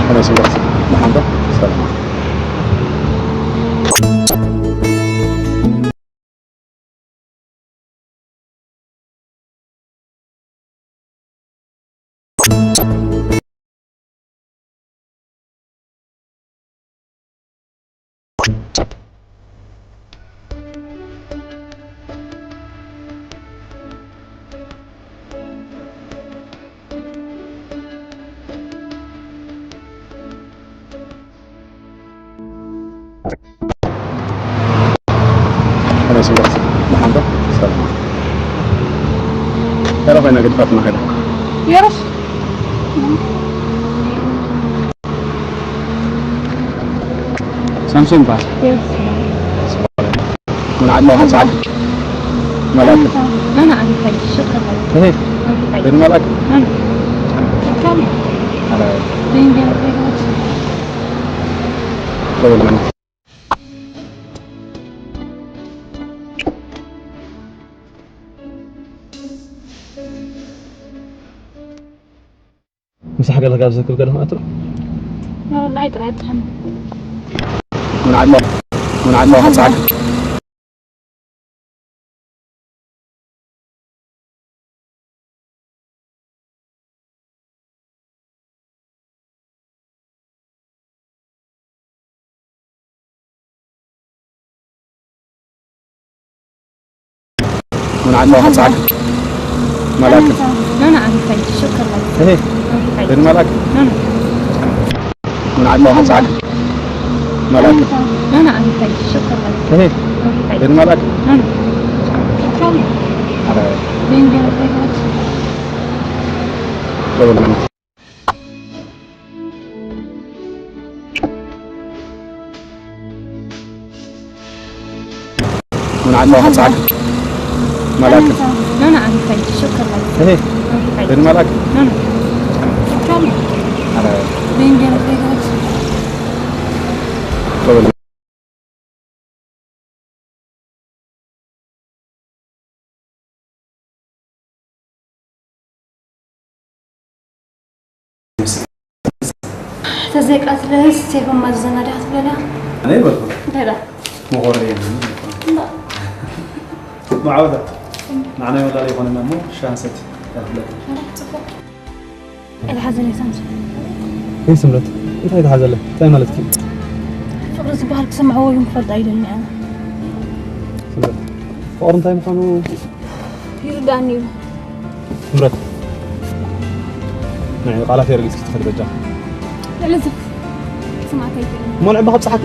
ከመይ ስምረት? ደሓን ዶ? ሰላም። ከመይ ስምረት? ደሓን ዶ? ሰላም። ተረፈ ነገ ጥፋትና ከይዳ። የረስ። ሳምሶን ይበሃል። የረስ። ምን ዓድና ውሓን ሰዓት? መላክ። أنا عم أفكر. شكرا لك. إيه. عم أفكر. بين ملاك. أنا. كم؟ على. بين، بين، بين. طول من. ምሳሕ ገለ ካብ ዝክብ ገለ ክነእትሮ? ናይ ጥራይ ጥራይ። ምን ዓድና? ምን ዓድና ውሓን ሰዓት? ምን ዓድና ውሓን ሰዓት? መላክ። لا، لا، عم أفكر. شكرا لك. إيه. عم أفكر. بين ملاك. لا، لا. ምን ዓድና ውሓን ሰዓት? መላክ። لا، لا، عم أفكر. شكرا لك. إيه. عم أفكر. بين ملاك. لا، لا. كم؟ على. بين، بين، بين. طول من. ምን ዓድና ውሓን ሰዓት? መላክ። لا، لا، عم أفكر. شكرا لك. إيه. عم أفكر. بين ملاك. لا، لا. كم؟ على. بين، بين، بين. طول. ተዘይቀትለስ ሴፍ ማዘና ዲኻ ትብለና? ኣነ ይበልኩ። እንታይ ደኣ? መኾሪ የለን። እምበር። መዓወታ። ንዓና ይወላል ይኾንና እሞ ሻንሰት ያፍለጥ። ኧረ፣ ጽቡቕ። ኣይትሓዘለይ ሳምሶን። ወይ ስምረት፣ እንታይ ትሓዘለይ? እንታይ ማለትኪ? ፍቕሪ ዝበሃል ክሰምዖ ወይ እውን ክፈልጦ ኣይደልን እየ። ስምረት፣ ፍቕሪ እንታይ ምዃኑ ይርዳእኒ እዩ። ስምረት፣ ንዒ ቃላት የርጊጽኪ ትኽእሊ በጃ። ልዕሊ እዚ ክስማዕካ ኣይክእልን። እሞ ንዕባ ከብጽሓኪ?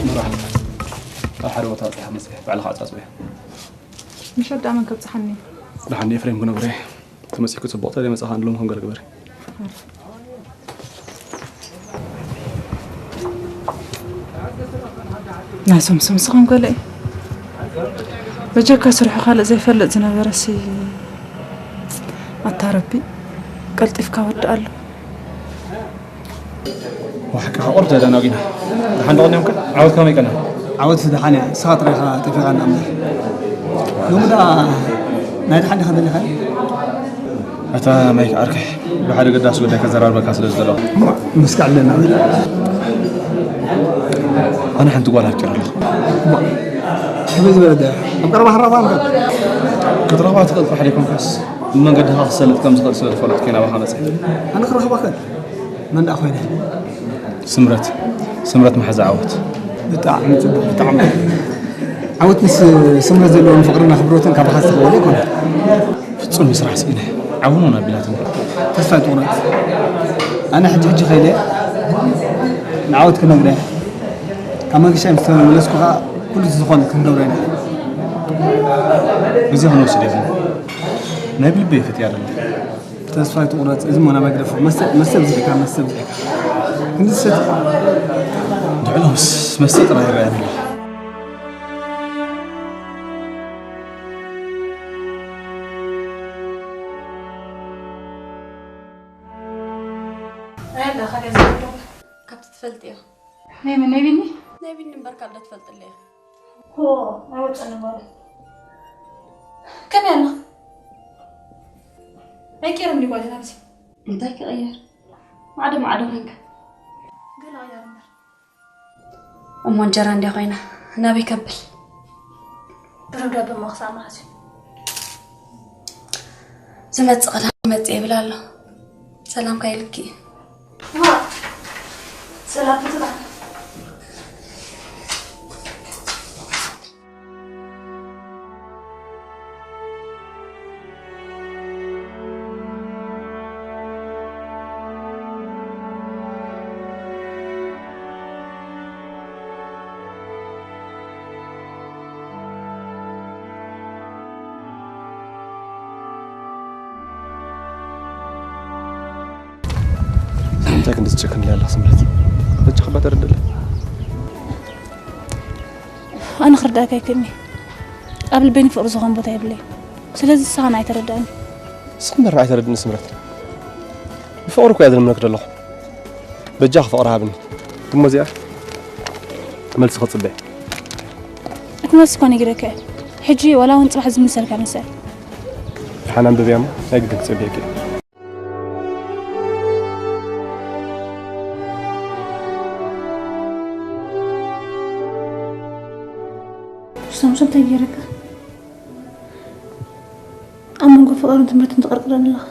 መርሓባ። ኣብ ሓደ ቦታ በጺሐ መጺአ፣ ባዕልኻ ኣጻጽውያ። ምሸት ደኣ መን ከብጽሓኒ? ደሓን ኤፍሬም ክነግሮ እየ። ተመጺእኩ ጽቡቕ፣ ተዘይመጻኻ ንሎሚ ከም ገለ ግበሪ። ናይ ሰምሰምስ ከም ገለ እዩ። በጀካ ስርሑ ካልእ ዘይፈልጥ ዝነበረሲ፣ ኣታ ረቢ፣ ቀልጢፍካ ወድእ ኣሎ። ዋሕቃ ቁርብ ተደናጒና። ደሓን ዶ ቀኒኹም ከ? ዓወት ከመይ ቀና? ዓወት ደሓን እያ። ንስኻ ጥራይ ኢኻ ጠፊእካና እምበር። ሎሚ ደኣ ናይ ደሓን ዲኻ ደሊኻ? ኣታ ማይክ ዓርከይ፣ ብሓደ ገዳሲ ጉዳይ ከዘራርበካ ስለ ዝደለኹ። እማ፣ ምስጋዕ ኣለና። ኣነ ሓንቲ ጓል ኣፍቂረ ኣለኹ። እማ፣ ከመይ ዝበለ ደኣ? ኣብ ቀረባ ክንራኸባ ንኽእል? ክትረኽባ ትኽእል ጥራሕ ዘይኮንካስ፣ ብመንገድኻ ክሰልጥ ከም ዝኽእል ስለ ዝፈለጥኩ እየ ናባኻ መጺአ። ኣነ ክረኽባ እኽእል? መን ደኣ ኮይነ? ስምረት፣ ስምረት መሓዛ ዓወት። ብጣዕሚ ጽቡቕ፣ ብጣዕሚ። ዓወት ምስ ስምረት ዘለዎም ፍቕርን ኣኽብሮትን ካባኻ ዝተቐበለ ኣይኮነን። ፍጹም ምስራሕ ስኢነ። ዓውኖን ኣቢላትኒ። ተስፋ ኣይትቑረጽ። ኣነ ሕጂ ሕጂ ከይደ ንዓወት ክነግረ እየ። ኣማጊሻ ምስ ተመለስኩ ኸዓ ኩሉ ዝኾነ ክንገብሮ ኢና። ግዜ ክንወስድ የብልና። ናይ ብልቢ እየ ፈትያ ዘለኹ። ተስፋ ኣይትቑረጽ፣ እዚ እሞ ናባይ ግደፎ። መስተ፣ መስተ ኣብዚሕካ፣ መስተ ኣብዚሕካ። ክንዲ ትሰቲ። ድዕሎምስ መስተ ጥራይ ይረኣየኒ። ኣይ፣ ኣላ፣ ካበይ ዝብሎ? ካብቲ ትፈልጥዮ። ናይ መን? ናይ ቢኒ? ናይ ቢኒ እምበር ካልእ ዶ ትፈልጥለ ኢኺ? ሆ፣ ኣይወጸን እምበር። ከመይ ኣላ? ኣይቀየረን ድዩ ጓል ናብዚ? እንታይ ክቕየር? ማዕዶ ማዕዶ ኮንካ። ገለ ቅያር እምበር። እሞ እንጀራ እንድያ ኮይና፣ ናበይ ከብል? ብደብዳበ እሞ ክሳብ መዓስ እዩ? ዝመጽእ ቀዳም ይመጽእ ይብል ኣሎ። ሰላምካ ይልኪ። ዋ፣ ሰላም ትብላ። እንታይ ክንዲ ትጨክን ኣለኻ ስምረት? በጃኻ እባ ተረድእለይ። ኣነ ክርዳእካ ኣይክእልኒ። ኣብ ልበይ ንፍቕሪ ዝኾን ቦታ የብለይ። ስለዚ ንስኻ ንዓይ ተረዳእኒ። ንስኺ እምበር ንዓይ ተረድእኒ ስምረት። ብፍቕሪ እኮ እየ ዝልምነኪ ዘለኹ። በጃኺ ፍቕሪ ሃብኒ። እሞ እዚኣ መልሲ ክጽበ። እቲ መልሲ እኮ ነጊረካ እየ። ሕጂ ዋላ እውን ጽባሕ ዝምልሰልካ ምሰል። ደሓን ኣንብብያ እሞ ናይ ግድን ክጸበየኪ እየ። ሳምሶም እንታይ ገይረካ? ኣብ መንጎ ፍቕርን ትምህርትን ትቐርቅረኒ ኣለኻ።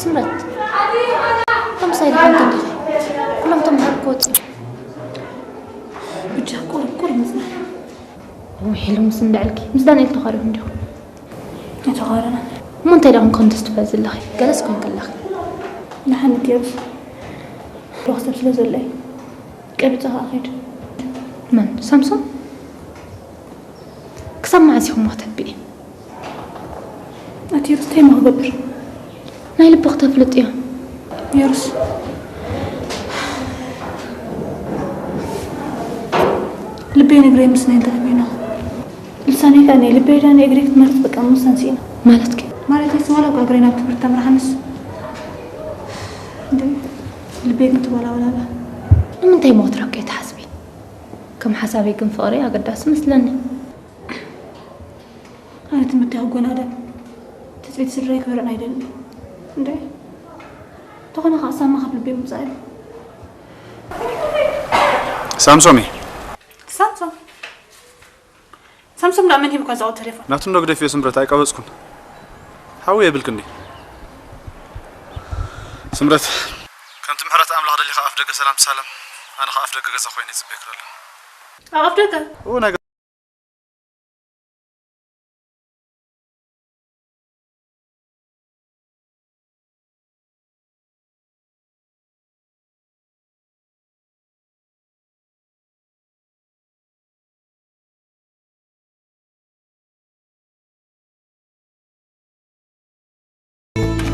ስምረት፣ ከምሳይ ድኾን ተንዲኺ? ኩሎም ተምሃሮ ክወጽኡ። ብጃ ቁርቁር ምጽናሕ። ወይ ሄሉ ምስ እንዳዕልኪ፣ ምስ ዳንኤል ተኻሪኹም እንዲኹም? ኣይተኻረናን። እሞ እንታይ ደኣ ኮንኩ ተስትፋ ዘለኺ? ገለስ ኮንኪ ኣለኺ። ንሓንቲ እዮስ። ዶክተር ስለ ዘለይ። ቀቢጸ ኸኣ ኸይድ። መን? ሳምሶን? ክሳብ መዓስ ኢኹም ከተብኢ? ኣቲ ሩስ፣ እንታይ እሞ ክገብር? ናይ ልብኺ ተፍልጥዮ። የሩስ፣ ልበይ ነግረይ ምስ ናይ እንታይ በይና? ልሳነይ ከኣ ናይ ልበይ ዳ ናይ እግረይ ክትመርጽ በቃ ምውሳን ስኢና። ማለትኪ? ማለተይ፣ ዋላ እኳ እግረይ ናብ ትምህርቲ ተምርሓንስ፣ እንደ ልበይ ግን ትወላወል ኣላ። ንምንታይ ሞት ረከይ ትሓስቢ? ከም ሓሳበይ ግን ፍቕሪ ኣገዳሲ መስለኒ። ኣነ ትምህርቲ ክጎናደን፣ ትጽቢት ስድራይ ክበርዕን ኣይደልን። እንደ ተኾነ ኸኣ ሳማ ካብ ልበይ ምውጻእ እዩ። ሳምሶም እዩ። ሳምሶም? ሳምሶም ናብ መን ሂብካ ዝኣወ ቴሌፎን? ናቱ እንዶ ግደፍዮ ስምረት፣ ኣይቀበጽኩን። ሓዊ የብልክ እንዴ? ስምረት፣ ከምቲ ምሕረት ኣምላኽ ደሊኻ ኣፍ ደገ ሰላም ትሳለም፣ ኣነ ኸኣ ኣፍ ደገ ገዛ ኮይነ ይጽበየክ ዘሎ። ኣብ ኣፍ ደገ? እዎ፣ ናይ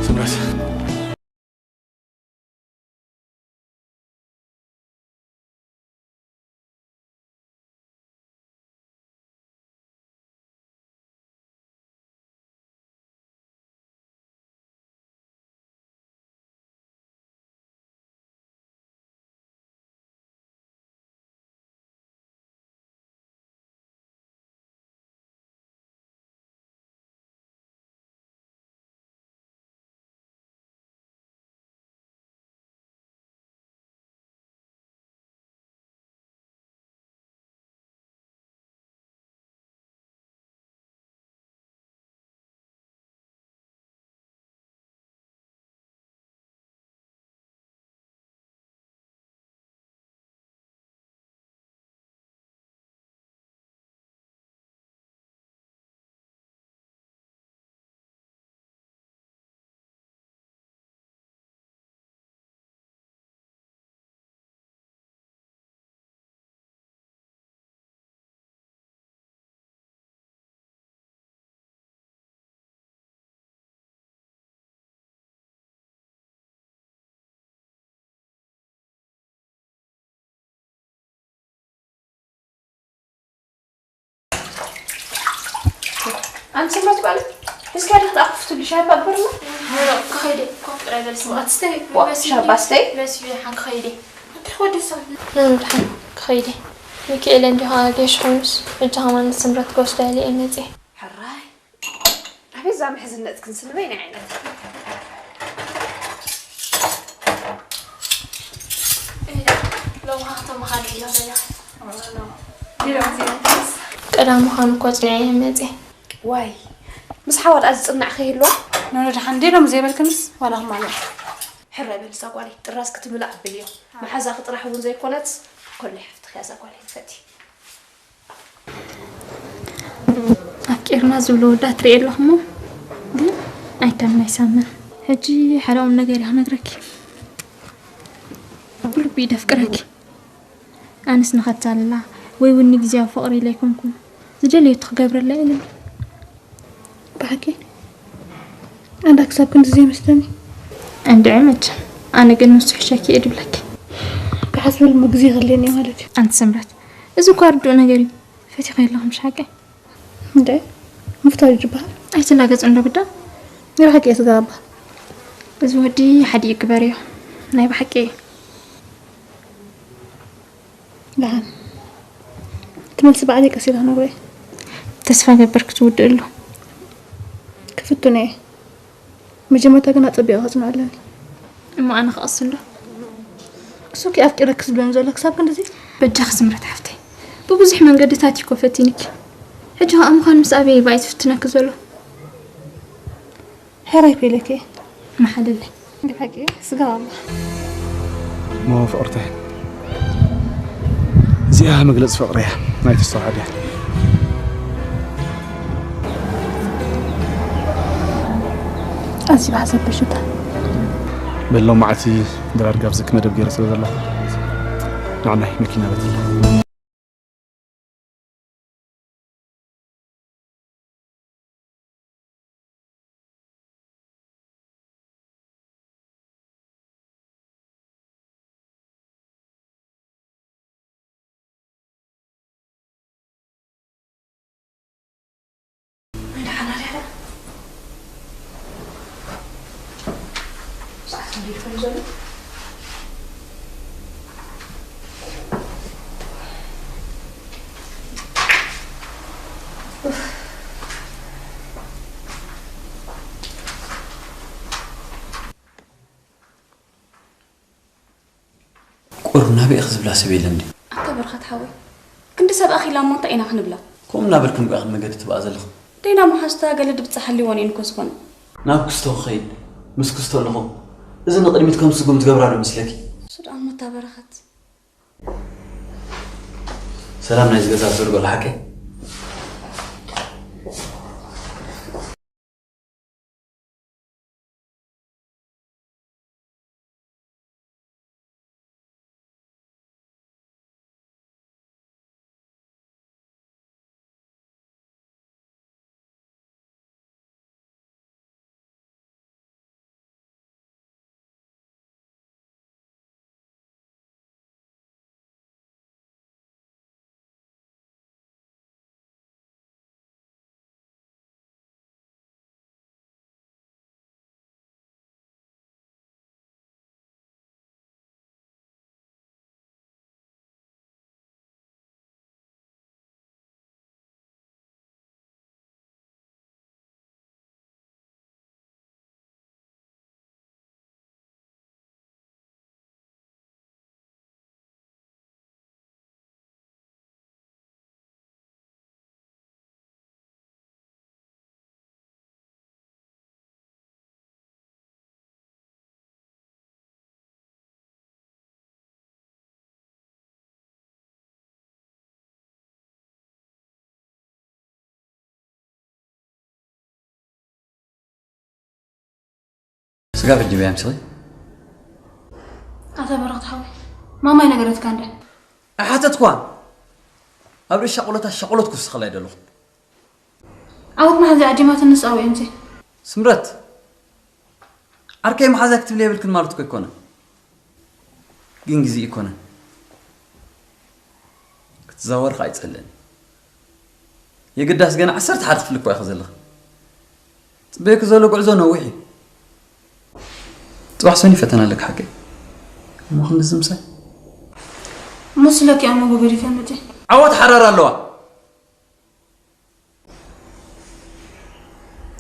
ስምረት። ኣንተ ስምረት ባለ እስኪ ኣደ ክትኣክፍትሉ ሻባ ግበርና። ሄሎ፣ ክኸይደ፣ ኮፍ ጥራይ በል ስምረት። ኣትስተይ፣ ዋ፣ መሲ፣ ሻባ ስተይ። መሲ፣ ሓን ክኸይደ። ኣንተ ወዲ ሰብ። ንድሓን ክኸይደ። ሚካኤል እንዲኻ ጌሽ ኮይኑስ፣ እጃ ከማን ስምረት ክወስዳ ኢለ እየ መፅየ። ሕራይ። ኣቤት እዛ ምሕዝነትክን ስንበይኒ ዓይነት። ሎሚ ኸዓ ከተመኻኒ ኢላ በላ። ቀዳም ምዃኑ እኮ ኣጽኒዐ እየ መጽየ። ዋይ፣ ምስ ሓዋ ደኣ ዝጽናዕ ከይህልዋ? ኖኖ፣ ደሓን እንዴ ሎሚ ዘይበልክንስ ዋላ ኽማል እያ። ሕራይ በሊ እዛ ጓለይ፣ ጥራዝ ክትምልእ ኣብልዮ። መሓዛኺ ጥራሕ እውን ዘይኮነትስ፣ ኮለይ ሓፍትኺ እያ እዛ ጓለይ ትፈቲ። ኣፍቂርና ዝብሎ ወዳ ትሪኢ ኣለኹ እሞ፣ ግን ኣይከም ናይ ሳምን። ሕጂ ሓደ ቁም ነገር እየ ክነግረኪ። ብልቢ እዩ ደፍቅረኪ። ኣነስ ንኸታልላ ወይ እውን ንግዝያዊ ፍቕሪ ኢለ ኣይኮንኩን ዝደለየቶ ክገብረላ ኢለ። ብሓቂ ኣንዳ ክሳብ ክንዲ ዘይመስለኒ። እንድዒ መቸም፣ ኣነ ግን ንሱ ሕሸኪ እየ ድብለኪ። ክሓስበሉ ግዜ የኽልየኒ ማለት እዩ። ኣንቲ ስምረት፣ እዚ እኳ ርዱእ ነገር እዩ። ፈቲኸ የለኹ፣ ምሽ ሓቂ? እንደ ምፍታው ይጅባል። ኣይትላገጽ እንዶ ብዳ። ናይ ብሓቂ እየ ስጋባ። እዚ ወዲ ሓዲኡ ግበርዮ። ናይ ብሓቂ እዩ። ደሓን። እቲ መልሲ ባዕለይ ቀስ ኢለ ክነግሮ እየ። ተስፋ ገብር ክትውድእ ኣሎ። ክፍትን እየ። መጀመርታ ግን ኣጸቢቐ ከጽንዖ ኣለኒ። እሞ ኣነ ክቐስ እንዶ? እሱ ከ ኣፍቂረኪ ዝብለኒ ዘሎ ክሳብ ክንድዚ? በጃኺ ስምረት ሓፍተይ፣ ብብዙሕ መንገድታት እዩ እኮ ፈቲንኪ። ሕጂ ኸኣ ምዃን ምስ ኣበይ ባይ ትፍትነኪ ዘሎ? ሕራይ ፔለኪ። መሓለለይ። ብሓቂ ስጋ ኣላ። እሞ ፍቕርተይ፣ እዚኣ መግለጺ ፍቕሪ እያ፣ ናይ ተስተውዓል እያ። ኣዝዩ ብሓሳብ በሽታ። በሎም መዓልቲ ድራር ጋብዝኪ መደብ ገይረ ስለ ዘለኹ፣ ንዓናይ መኪና በትላ። ቁሩብ ናበይ ኢኺ ዝብላ ሰብ የለን ድዩ? ኣታ በረኸት ሓወይ፣ ክንዲ ሰብ ኣኺላ እሞ እንታይ ኢና ክንብላ? ከምኡ እናበልክን እኮ ኢኽን መገዲ ትብኣ ዘለኽን። ደይና መሓዙታ ገለ ድብጻሕ ሃልይወን እየን እኮ ዝኾነ። ናብ ክስቶ ክኸይድ፣ ምስ ክስቶ ኣለኹ። እዚ ንቕድሚት ከም ስጉም ዝገብራ ዶ መስለኪ? እሱ ደኣ እሞ ኣታ በረኸት። ሰላም ናይዚ ገዛ ዝዘርገሉ ሓቀይ? ስጋ ፍጅ ብያም ስኺ ኣታ በረኽት ሓወይ፣ ማማይ ነገረትካ እንደ ኣይሓተትኳን። ኣብ ርእሲ ሻቆሎታት ሻቆሎት ክውስኸላ ይደለኹ። ዓወት መሓዚ ዓዲማትን ንስኣው እዮም ሲ። ስምረት፣ ዓርከይ መሓዛ ክትብል የብልክን ማለት እኮ ኣይኮነ። ግን ግዜ ኣይኮነ። ክትዛወር ኸዓ ኣይጸልእን። የግዳስ ገና ዓሰርተ ሓደ ክፍሊ እኮ ኢኺ ዘለኺ። ብክ ዘሎ ጉዕዞ ነዊሕ እዩ። ጽባሕ ሰኒ ፈተና ኣለካ ሓቀይ? እሞ ክንድዚ ምሳይ? መስለኪ ኣብ መንጎ ገዲፈ መጺ? ዓወት ሓራር ኣለዋ።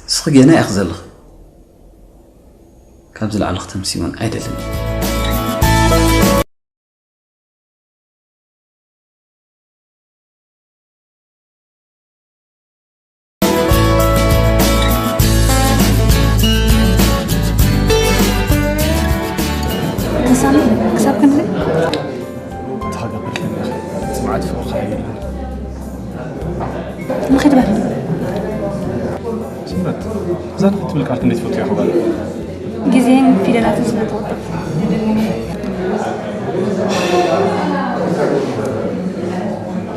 እስኺ ጌና ኢኺ ዘለኺ። ካብዚ ላዕሊ ክተምስይወን ኣይደልን። ተሳሚ፣ ክሳብ ክንደይ? ተኸገብር ከለኻ፣ ጽምዓት ፍቕርኻ የለን። ንኺድ በል። ስምረት፣ እዛ ንኺድ ትብል ቃል ክንደይ ትፈትያ እያ ጓል? ግዜን ፊደላትን ስለ ትቑጥር።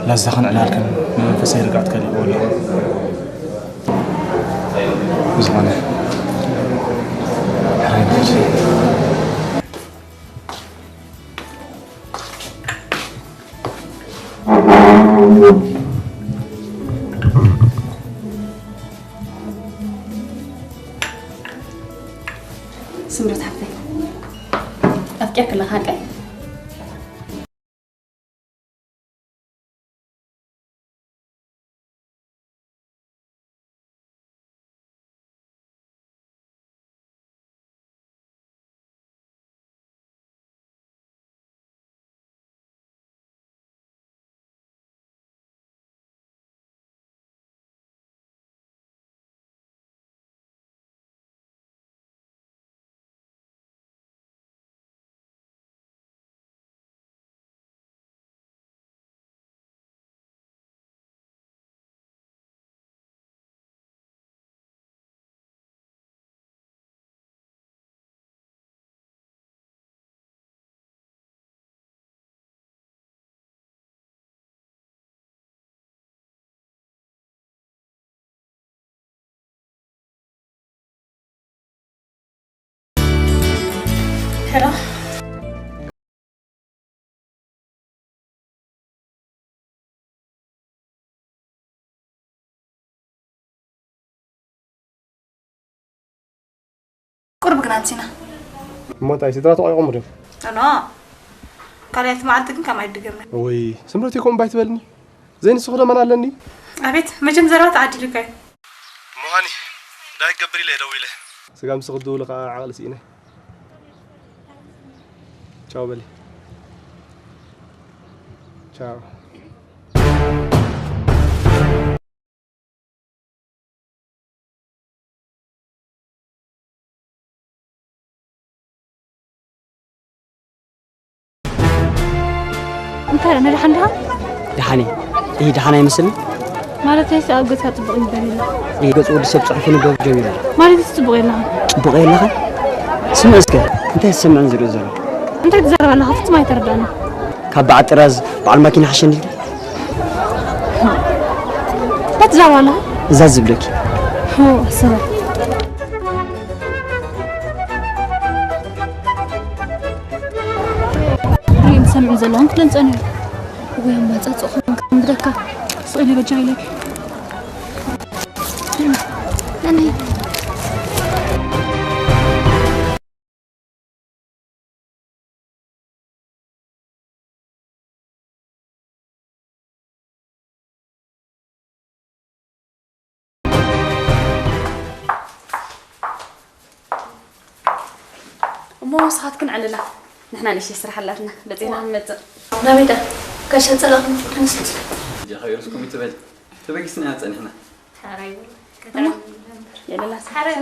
ላዛኽን ዕላልክን ንመንፈሰይ ርግኣት ከሊእዎ ኣሎ። ብዝኾነ፣ ሕራይ ንኺድ። ስምረት ሓፍተይ፣ ኣፍቂርኪ ኣለኺ ሓቀይ? ሕራ። ቁሩብ ግን ኣምሲና። እሞ እንታይ፣ ስድራ ተቆይቆሙ ድዮም? ኖ፣ ካልኣይቲ መዓልቲ ግን ከም ኣይድገምን። ወይ፣ ስምረተይ፣ ከምኡ እምባ ኣይትበልኒ። ዘይንስኹ ዶ መን ኣለኒ? ኣቤት፣ መቸም ዘረባ ተዓዲሉካ እዩ። እሞ ሃኒ፣ እንታይ ክገብር ኢለ ደዊለ። ስጋብ ምስ ክድውሉ ከዓ ዓቕሊ ስኢነ። ቻው በሊ። ቻው። እንታይ ደኣ፣ ነዳሓን ዲኻ? ደሓን እየ። እይ፣ ደሓን ኣይመስልን? ማለተይስ ኣብ ገጽካ ጽቡቕ ይበል የለን። እይ፣ ገጽ ወዲ ሰብ ጽሑፍ ይንበብ ጀሚሩ። ማለትስ ጽቡቕ የለኻ? ጽቡቕ የለኻ? ስምዕ እስከ፣ እንታይ ዝሰምዕን ዝርኢ ዘሎ? እንታይ ትዛረብ ኣለኻ? ፍጹም ኣይተረዳእን። ካብ በዓል ጥራዝ በዓል ማኪና ሓሸኒ ኢልኪ? እንታይ ትዛረብ ኣለኻ? እዛ ዝብለኪ። ሆ፣ ሰበ። ሪም ዝሰምዑ ዘለኹም ክደንጸኑ እዮም። ወይ ኣማጻጽእኹም ከንብደካ። ስቕ ኢለ በጃ ኢለኪ። ነኒ። እሞ ንስኻትክን ዕልላ፣ ንሕና ንእሽተይ ስራሕ ኣላትና፣ በጺሕና ክንመጽእ። ናበይ ደኣ? ጋሻ ጸላእኹም ክንስት። ጃኻ ይርስኩም ይትበል። ተበጊስና ኢና ጸኒሕና። ሓራይ። እሞ፣ የለላ። ሓራይ።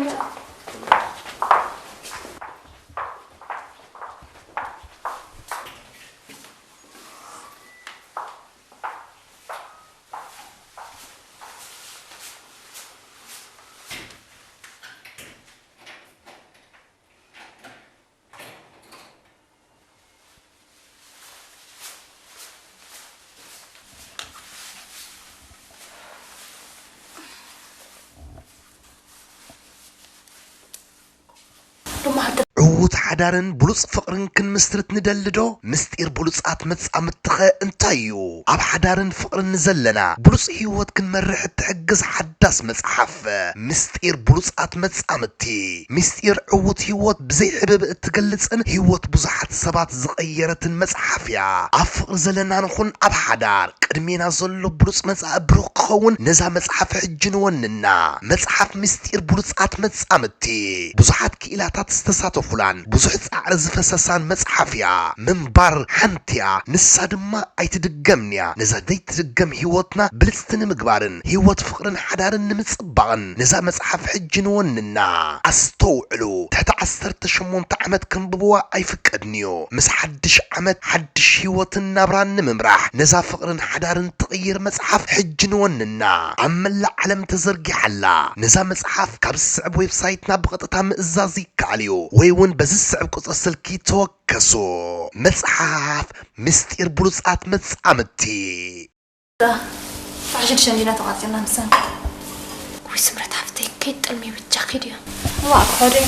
ዕዉት ሓደ ሓዳርን ብሉጽ ፍቕርን ክንምስርት ንደሊ ዶ? ምስጢር ብሉጻት መጻምድትኸ እንታይ እዩ? ኣብ ሓዳርን ፍቕርን ንዘለና ብሉጽ ህይወት ክንመርሕ እትሕግዝ ሓዳስ መጽሓፍ። ምስጢር ብሉጻት መጻምድቲ። ምስጢር ዕዉት ህይወት ብዘይ ሕብብ እትገልጽን ህይወት ብዙሓት ሰባት ዝቐየረትን መጽሓፍ እያ። ኣብ ፍቕሪ ዘለና ንኹን ኣብ ሓዳር፣ ቅድሜና ዘሎ ብሉጽ መጻኢ ብሩኽ ክኸውን ነዛ መጽሓፍ ሕጂ ንወንና። መጽሓፍ ምስጢር ብሉጻት መጻምድቲ። ብዙሓት ክኢላታት ዝተሳተፉላን ብዙሕ ጻዕሪ ዝፈሰሳን መጽሓፍ እያ። ምንባር ሓንቲ እያ፣ ንሳ ድማ ኣይትድገምን እያ። ነዛ ዘይትድገም ህይወትና ብልጽቲ ንምግባርን ህይወት ፍቕርን ሓዳርን ንምጽባቕን ነዛ መጽሓፍ ሕጂ ንወንና። ኣስተውዕሉ፣ ትሕቲ ዓሰርተ ሸሞንተ ዓመት ከንብብዋ ኣይፍቀድን እዩ። ምስ ሓድሽ ዓመት ሓድሽ ህይወትን ናብራን ንምምራሕ ነዛ ፍቕርን ሓዳርን ትቕይር መጽሓፍ ሕጂ ንወንና። ኣብ መላእ ዓለም ተዘርጊሓ ኣላ። ነዛ መጽሓፍ ካብ ዝስዕብ ዌብሳይትና ብቐጥታ ምእዛዝ ይከኣል እዩ፣ ወይ እውን በዚ ዝስዕብ ቁጽሪ ስልኪ ተወከሱ። መጽሓፍ ምስጢር ብሉጻት መጻምድቲ። ዳ፣ ሰዓት ሽዱሽተ እንዲና ተቋጺርና ምሳና። ውይ ስምረት ሓፍተይ፣ ከይትጠልሚ ብጃኺ ድዮ? እዋ፣ ክኸዶ እየ።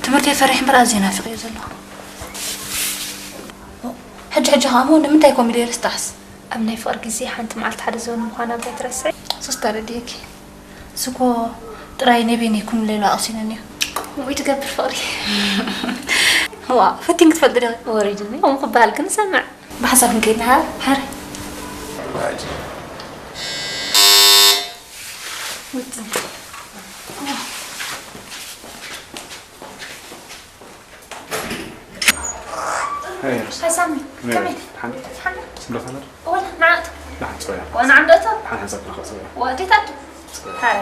ትምህርተይ ፈሪሐ እምበር ኣዝየ ናፊቐዮ ዘለኹ። ሕጂ ሕጂ ኸኣ እሞ ንምንታይ ኮሚደረ ስጣሕስ? ኣብ ናይ ፍቕሪ ግዜ ሓንቲ መዓልቲ ሓደ ዘበን ምዃና እንታይ ትረስዒ? ሶስ ተረዲእኪ። እሱ እኮ ጥራይ ናይ በይነይ ኩሉ ሌላ ኣቕሲነኒ እዩ። ከምኡ ትገብር ፍቕሪ። ዋ፣ ፈቲንኪ ትፈልጢ ዲኺ? ወሪዱኒ። ከምኡ ክበሃል ግን እሰምዕ። ብሓሳብ ክንከይድ ንሓር፣ ሓር። ሃይ ሳሚ፣ ከመይ? ከመይ? ሓንቲ ሓንቲ ስምረት ኣላ ዶ? ወላ ንዓቱ። ንሓንቲ ጽበያ። ወላ ንዓምደቱ። ሓንቲ ሓንሳብ ክረኽብ ጽበያ። ወዲታት። ጽበያ። ሃይ።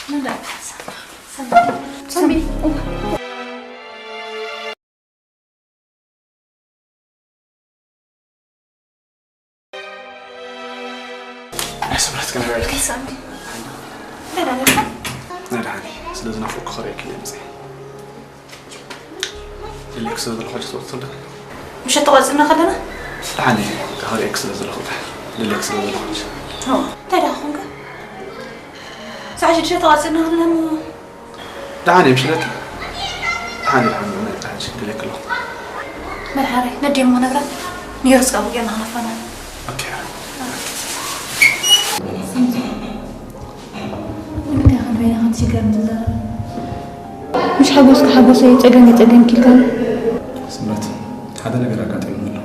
ምን ዳ? ሳሚ። ሳሚ። ናይ ስምረት ግን ርኣይልኪ። ሳሚ። ደህና ነህ? ናይ ደሓን እየ። ስለ ዝናፍቅኩ ክርእየኪ እየ መፅየ። ደሊክ ስለ ዘለኹ ሕጂ ትወፅእ እንደ ምሸት ተቋፂርና ከለና? ደሓን እየ። ክርእየኪ ስለ ዘለኹ፣ ደሊክ ስለ ዘለኹ ሕጂ። ኦ፣ እንታይ ደኣ ኾንካ? ሰዓት ሽዱሽተ ተቋፂርና ከለና እሞ ደሓን እየ፣ ምሽ ኢለኪ። ደሓን እየ፣ ደሓን እየ፣ ደሓን እየ፣ ደሓን እየ፣ ደሓን እየ። መድሓረይ፣ ነዲኦም እሞ ነግራት። ንየሩስ ካብ ውቅያና ክነፋና። ኦኬ። ንምንታይ ከም በይንኻ ትሽገር ትዛረብ? ምሽ ሓጎስካ ሓጎሰይ፣ ጸገመይ ጸገምኪ ኢልካኒ? ስምረት፣ ሓደ ነገር ኣጋጢሙኒ ኣሎ።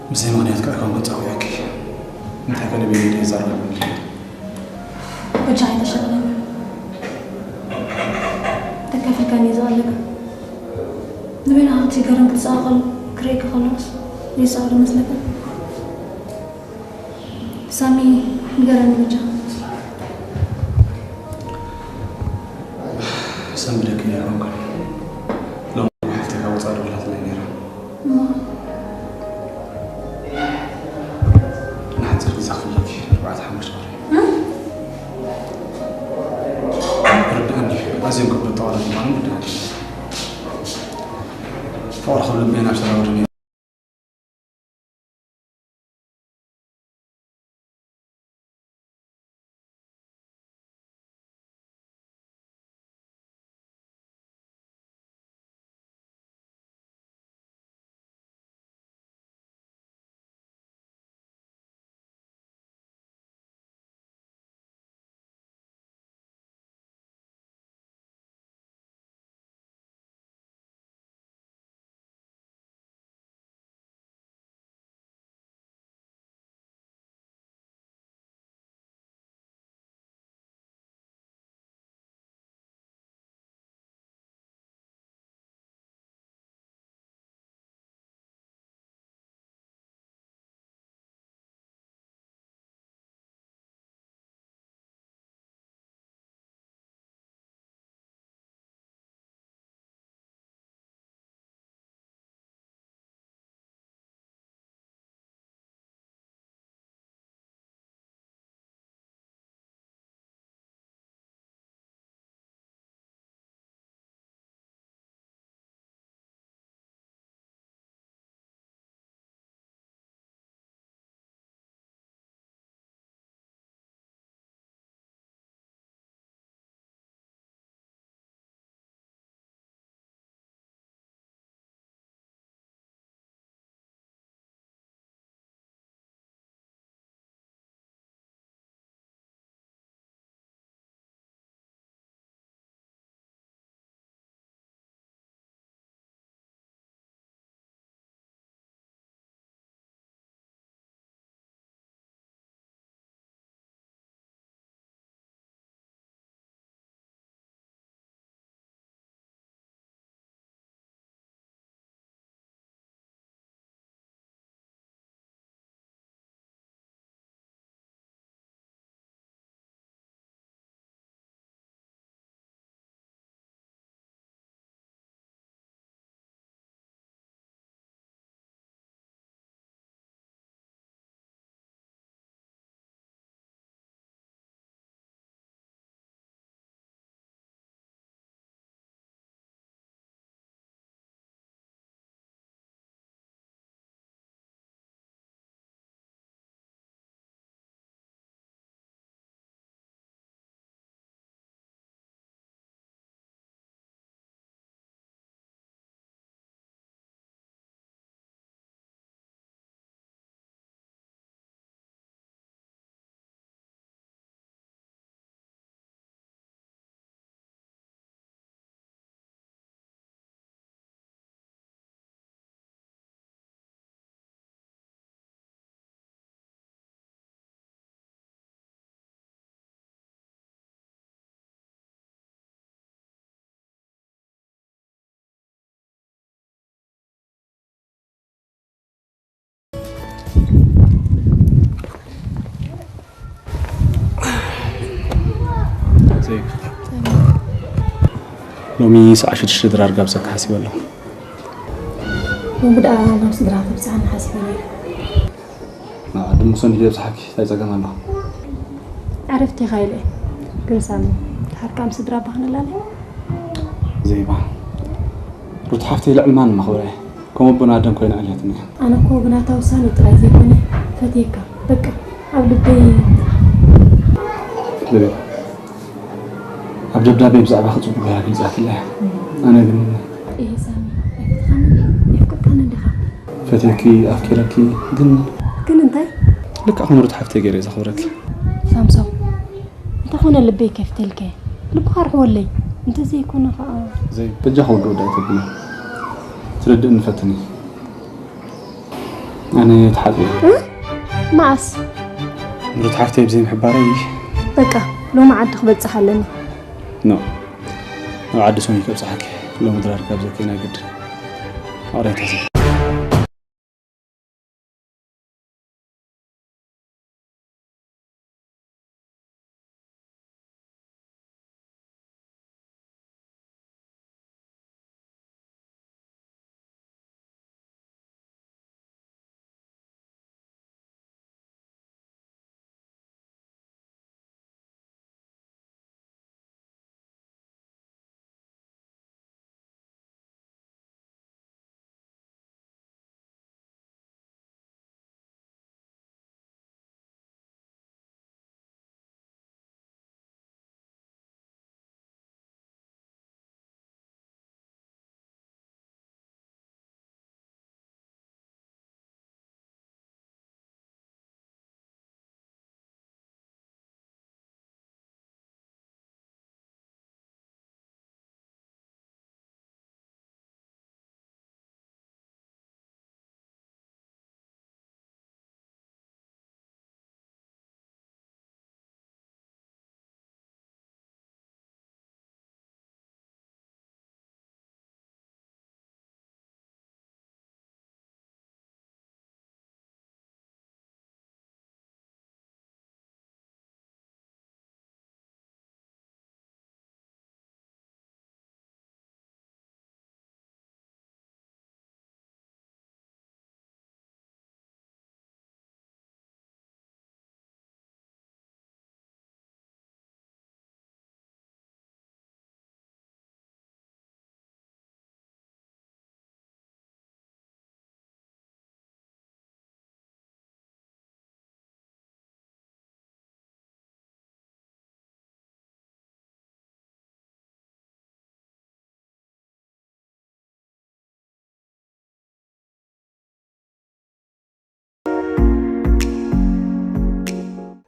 ብዘይ ምኽንያት ከኣ ኣይኮንኩን ጸዊዐኪ። እንታይ ኮነ በይነይ ድየ ይዛረብ? በጃኻ ኣይተሸቕለኒ። ተካፊልካኒ እዩ ዝቐለካ። ንበይንኻ ክትሽገርን ክትሳቐ ከሎ ክርእየካ ከለኹስ ዘይሳቐ ዶ መስለካ? ሳሚ፣ ንገረኒ በጃኻ። ሰንብደኪ ነይረ እኮ። ሎሚ ሓፍተይ ካብ ወጻኢ ደዊላትለይ ነይራ። እሞ? ንሓጺር ግዜ ክፍለኪ፣ ኣርባዕተ ሓሙሽተ ወርሒ። እም? ርድኣኒ፣ ኣዝዮም ከበድቲ ኣዋልድ ምዃኖም ርድኣኒ። ፍቕሪ ካብ ልበይ ናብ ሰላም ወረደኒ። ሎሚ ሰዓት ሽዱሽተ ድራር ጋብዘካ ሓሲበ ኣለኹ። ሎሚ ደኣ ናብ ስድራ ተብጽሓና ሓሲበ ነይረ። ንዓ ድሙ ሰኒት ዘብጽሓኪ እንታይ ጸገም ኣሎ? ዕረፍቲ ኢኻ ኢለ። ግን ሳሚ፣ ድሓር ከኣ ምስ ስድራ ኣባ ክንላለ? ዘይባ። ሩት ሓፍተይ ልዕሊ ማንም ኣኽብራ እየ። ከም ኣቦን ኣደን ኮይና ኣልያትኒ እያ። ኣነ እኮ ብናታ ውሳኔ ጥራይ ዘይኮነ ፈትየካ። በቃ፣ ኣብ ልበይ። ልበይ። ኣብ ደብዳቤ ብዛዕባኺ ጽቡቕ ገይራ ገሊጻትለይ እያ። ኣነ ግን እየ ሳሚ፣ ኣይፈትኻኒ፣ የፍቅርካኒ እንዲኻ። ፈትየኪ፣ ኣፍቂረኪ፣ ግን ግን እንታይ? ልክዕ ከም ሩት ሓፍተይ ገይረ እየ ዘኽብረኪ። ሳምሶም፣ እንተኾነ ልበይ ከፊተልካ እየ። ልብኻ ርሕወለይ። እንተዘይኮነ ኸኣ ዘይ-፣ በጃኺ ውድእ ውድእ ኣይተብሊ። ትርድእኒ ፈትኒ። ኣነ ተሓጽየ። እ? መዓስ? ሩት ሓፍተይ ብዘይ ምሕባረይ። በቃ፣ ሎሚ ዓዲ ክበጽሕ ኣለኒ። ኖ። ናብ ዓዲ ሶኒ ከብጽሓኪ። ሎሚ ድራር ካብ ዘከይና ግድን። ኣቕረይ ተዘ-፣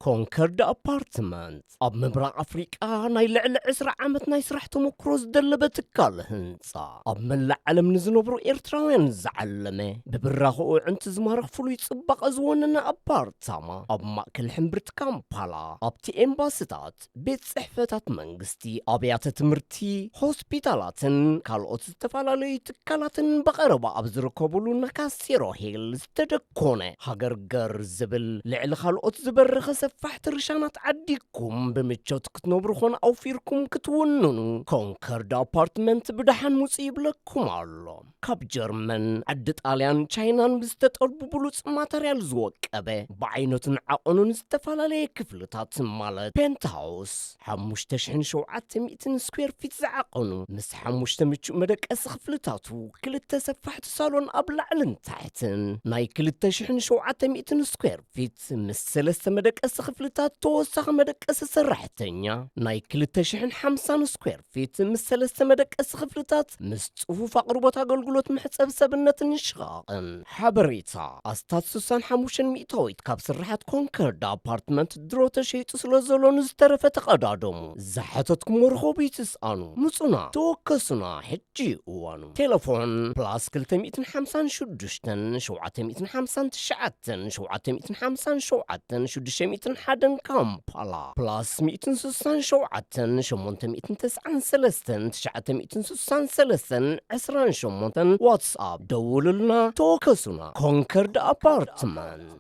ኮንከርድ ኣፓርትመንት ኣብ ምብራቕ ኣፍሪቃ ናይ ልዕሊ ዕስራ ዓመት ናይ ስራሕ ተመክሮ ዝደለበ ትካል ህንጻ፣ ኣብ መላእ ዓለም ንዝነብሩ ኤርትራውያን ዝዓለመ፣ ብብራኸኡ ኣዕንቲ ዝማርኽ ፍሉይ ጽባቐ ዝወነነ ኣፓርታማ፣ ኣብ ማእከል ሕምብርቲ ካምፓላ፣ ኣብቲ ኤምባስታት፣ ቤት ጽሕፈታት መንግስቲ፣ ኣብያተ ትምህርቲ፣ ሆስፒታላትን ካልኦት ዝተፈላለዩ ትካላትን ብቐረባ ኣብ ዝርከቡሉ ናካሴሮ ሂል ዝተደኮነ ሃገር ገር ዝብል ልዕሊ ካልኦት ዝበረኸ ሰፋሕቲ ርሻናት ዓዲግኩም ብምቾት ክትነብሩ ኾነ ኣውፊርኩም ክትውንኑ ኮንከርድ ኣፓርትመንት ብደሓን ምጹ ይብለኩም ኣሎ። ካብ ጀርመን፣ ዓዲ ጣልያን፣ ቻይናን ብዝተጠልቡ ብሉጽ ማተርያል ዝወቀበ፣ ብዓይነቱን ዓቐኑን ዝተፈላለየ ክፍልታት ማለት ፔንትሃውስ፣ ሓሙሽተ ሽሕን ሸውዓተ ሚእትን ስኩዌር ፊት ዝዓቐኑ፣ ምስ ሓሙሽተ ምቹእ መደቀሲ ክፍልታቱ፣ ክልተ ሰፋሕቲ ሳሎን ኣብ ላዕልን ታሕትን፣ ናይ ክልተ ሽሕን ሸውዓተ ሚእትን ስኩዌር ፊት፣ ምስ ሰለስተ መደቀሲ ክፍልታት፣ ተወሳኺ መደቀሲ ሰራሕተኛ፣ ናይ ክልተ ሽሕን ሓምሳን ስኩዌር ፊት፣ ምስ ሰለስተ መደቀሲ ክፍልታት፣ ምስ ጽፉፍ ኣቕርቦት ኣገልግሎት መሕጸቢ ሰብነትን ሽቓቕን። ሓበሬታ፣ ኣስታት ስሳን ሓሙሽተን ሚእታዊት ካብ ስርሓት ኮንከርድ ኣፓርትመንት ድሮ ተሸይጡ ስለ ዘሎ ንዝተረፈ ተቐዳደሙ። ዝሓተትኩሞ ርኸቡ ይትስኣኑ። ምጹና፣ ተወከሱና፣ ሕጂ እዩ እዋኑ። ቴሌፎን ፕላስ ክልተ ሚእትን ሓምሳን ሽዱሽተን ሸውዓተ ሚእትን ሓምሳን ትሽዓተን ሸውዓተ ሚእትን ሓምሳን ሸውዓተን ሽዱሽተ ሚእትን ሓደን ካምፓላ፣ ፕላስ ሚእትን ስሳን ሸውዓተን ሸሞንተ ሚእትን ተስዓን ሰለስተን ትሽዓተ ሚእትን ስሳን ሰለስተን ዕስራን ሸሞንተን ዋትስኣፕ ደውሉልና፣ ተወከሱና። ኮንከርድ ኣፓርትመንት።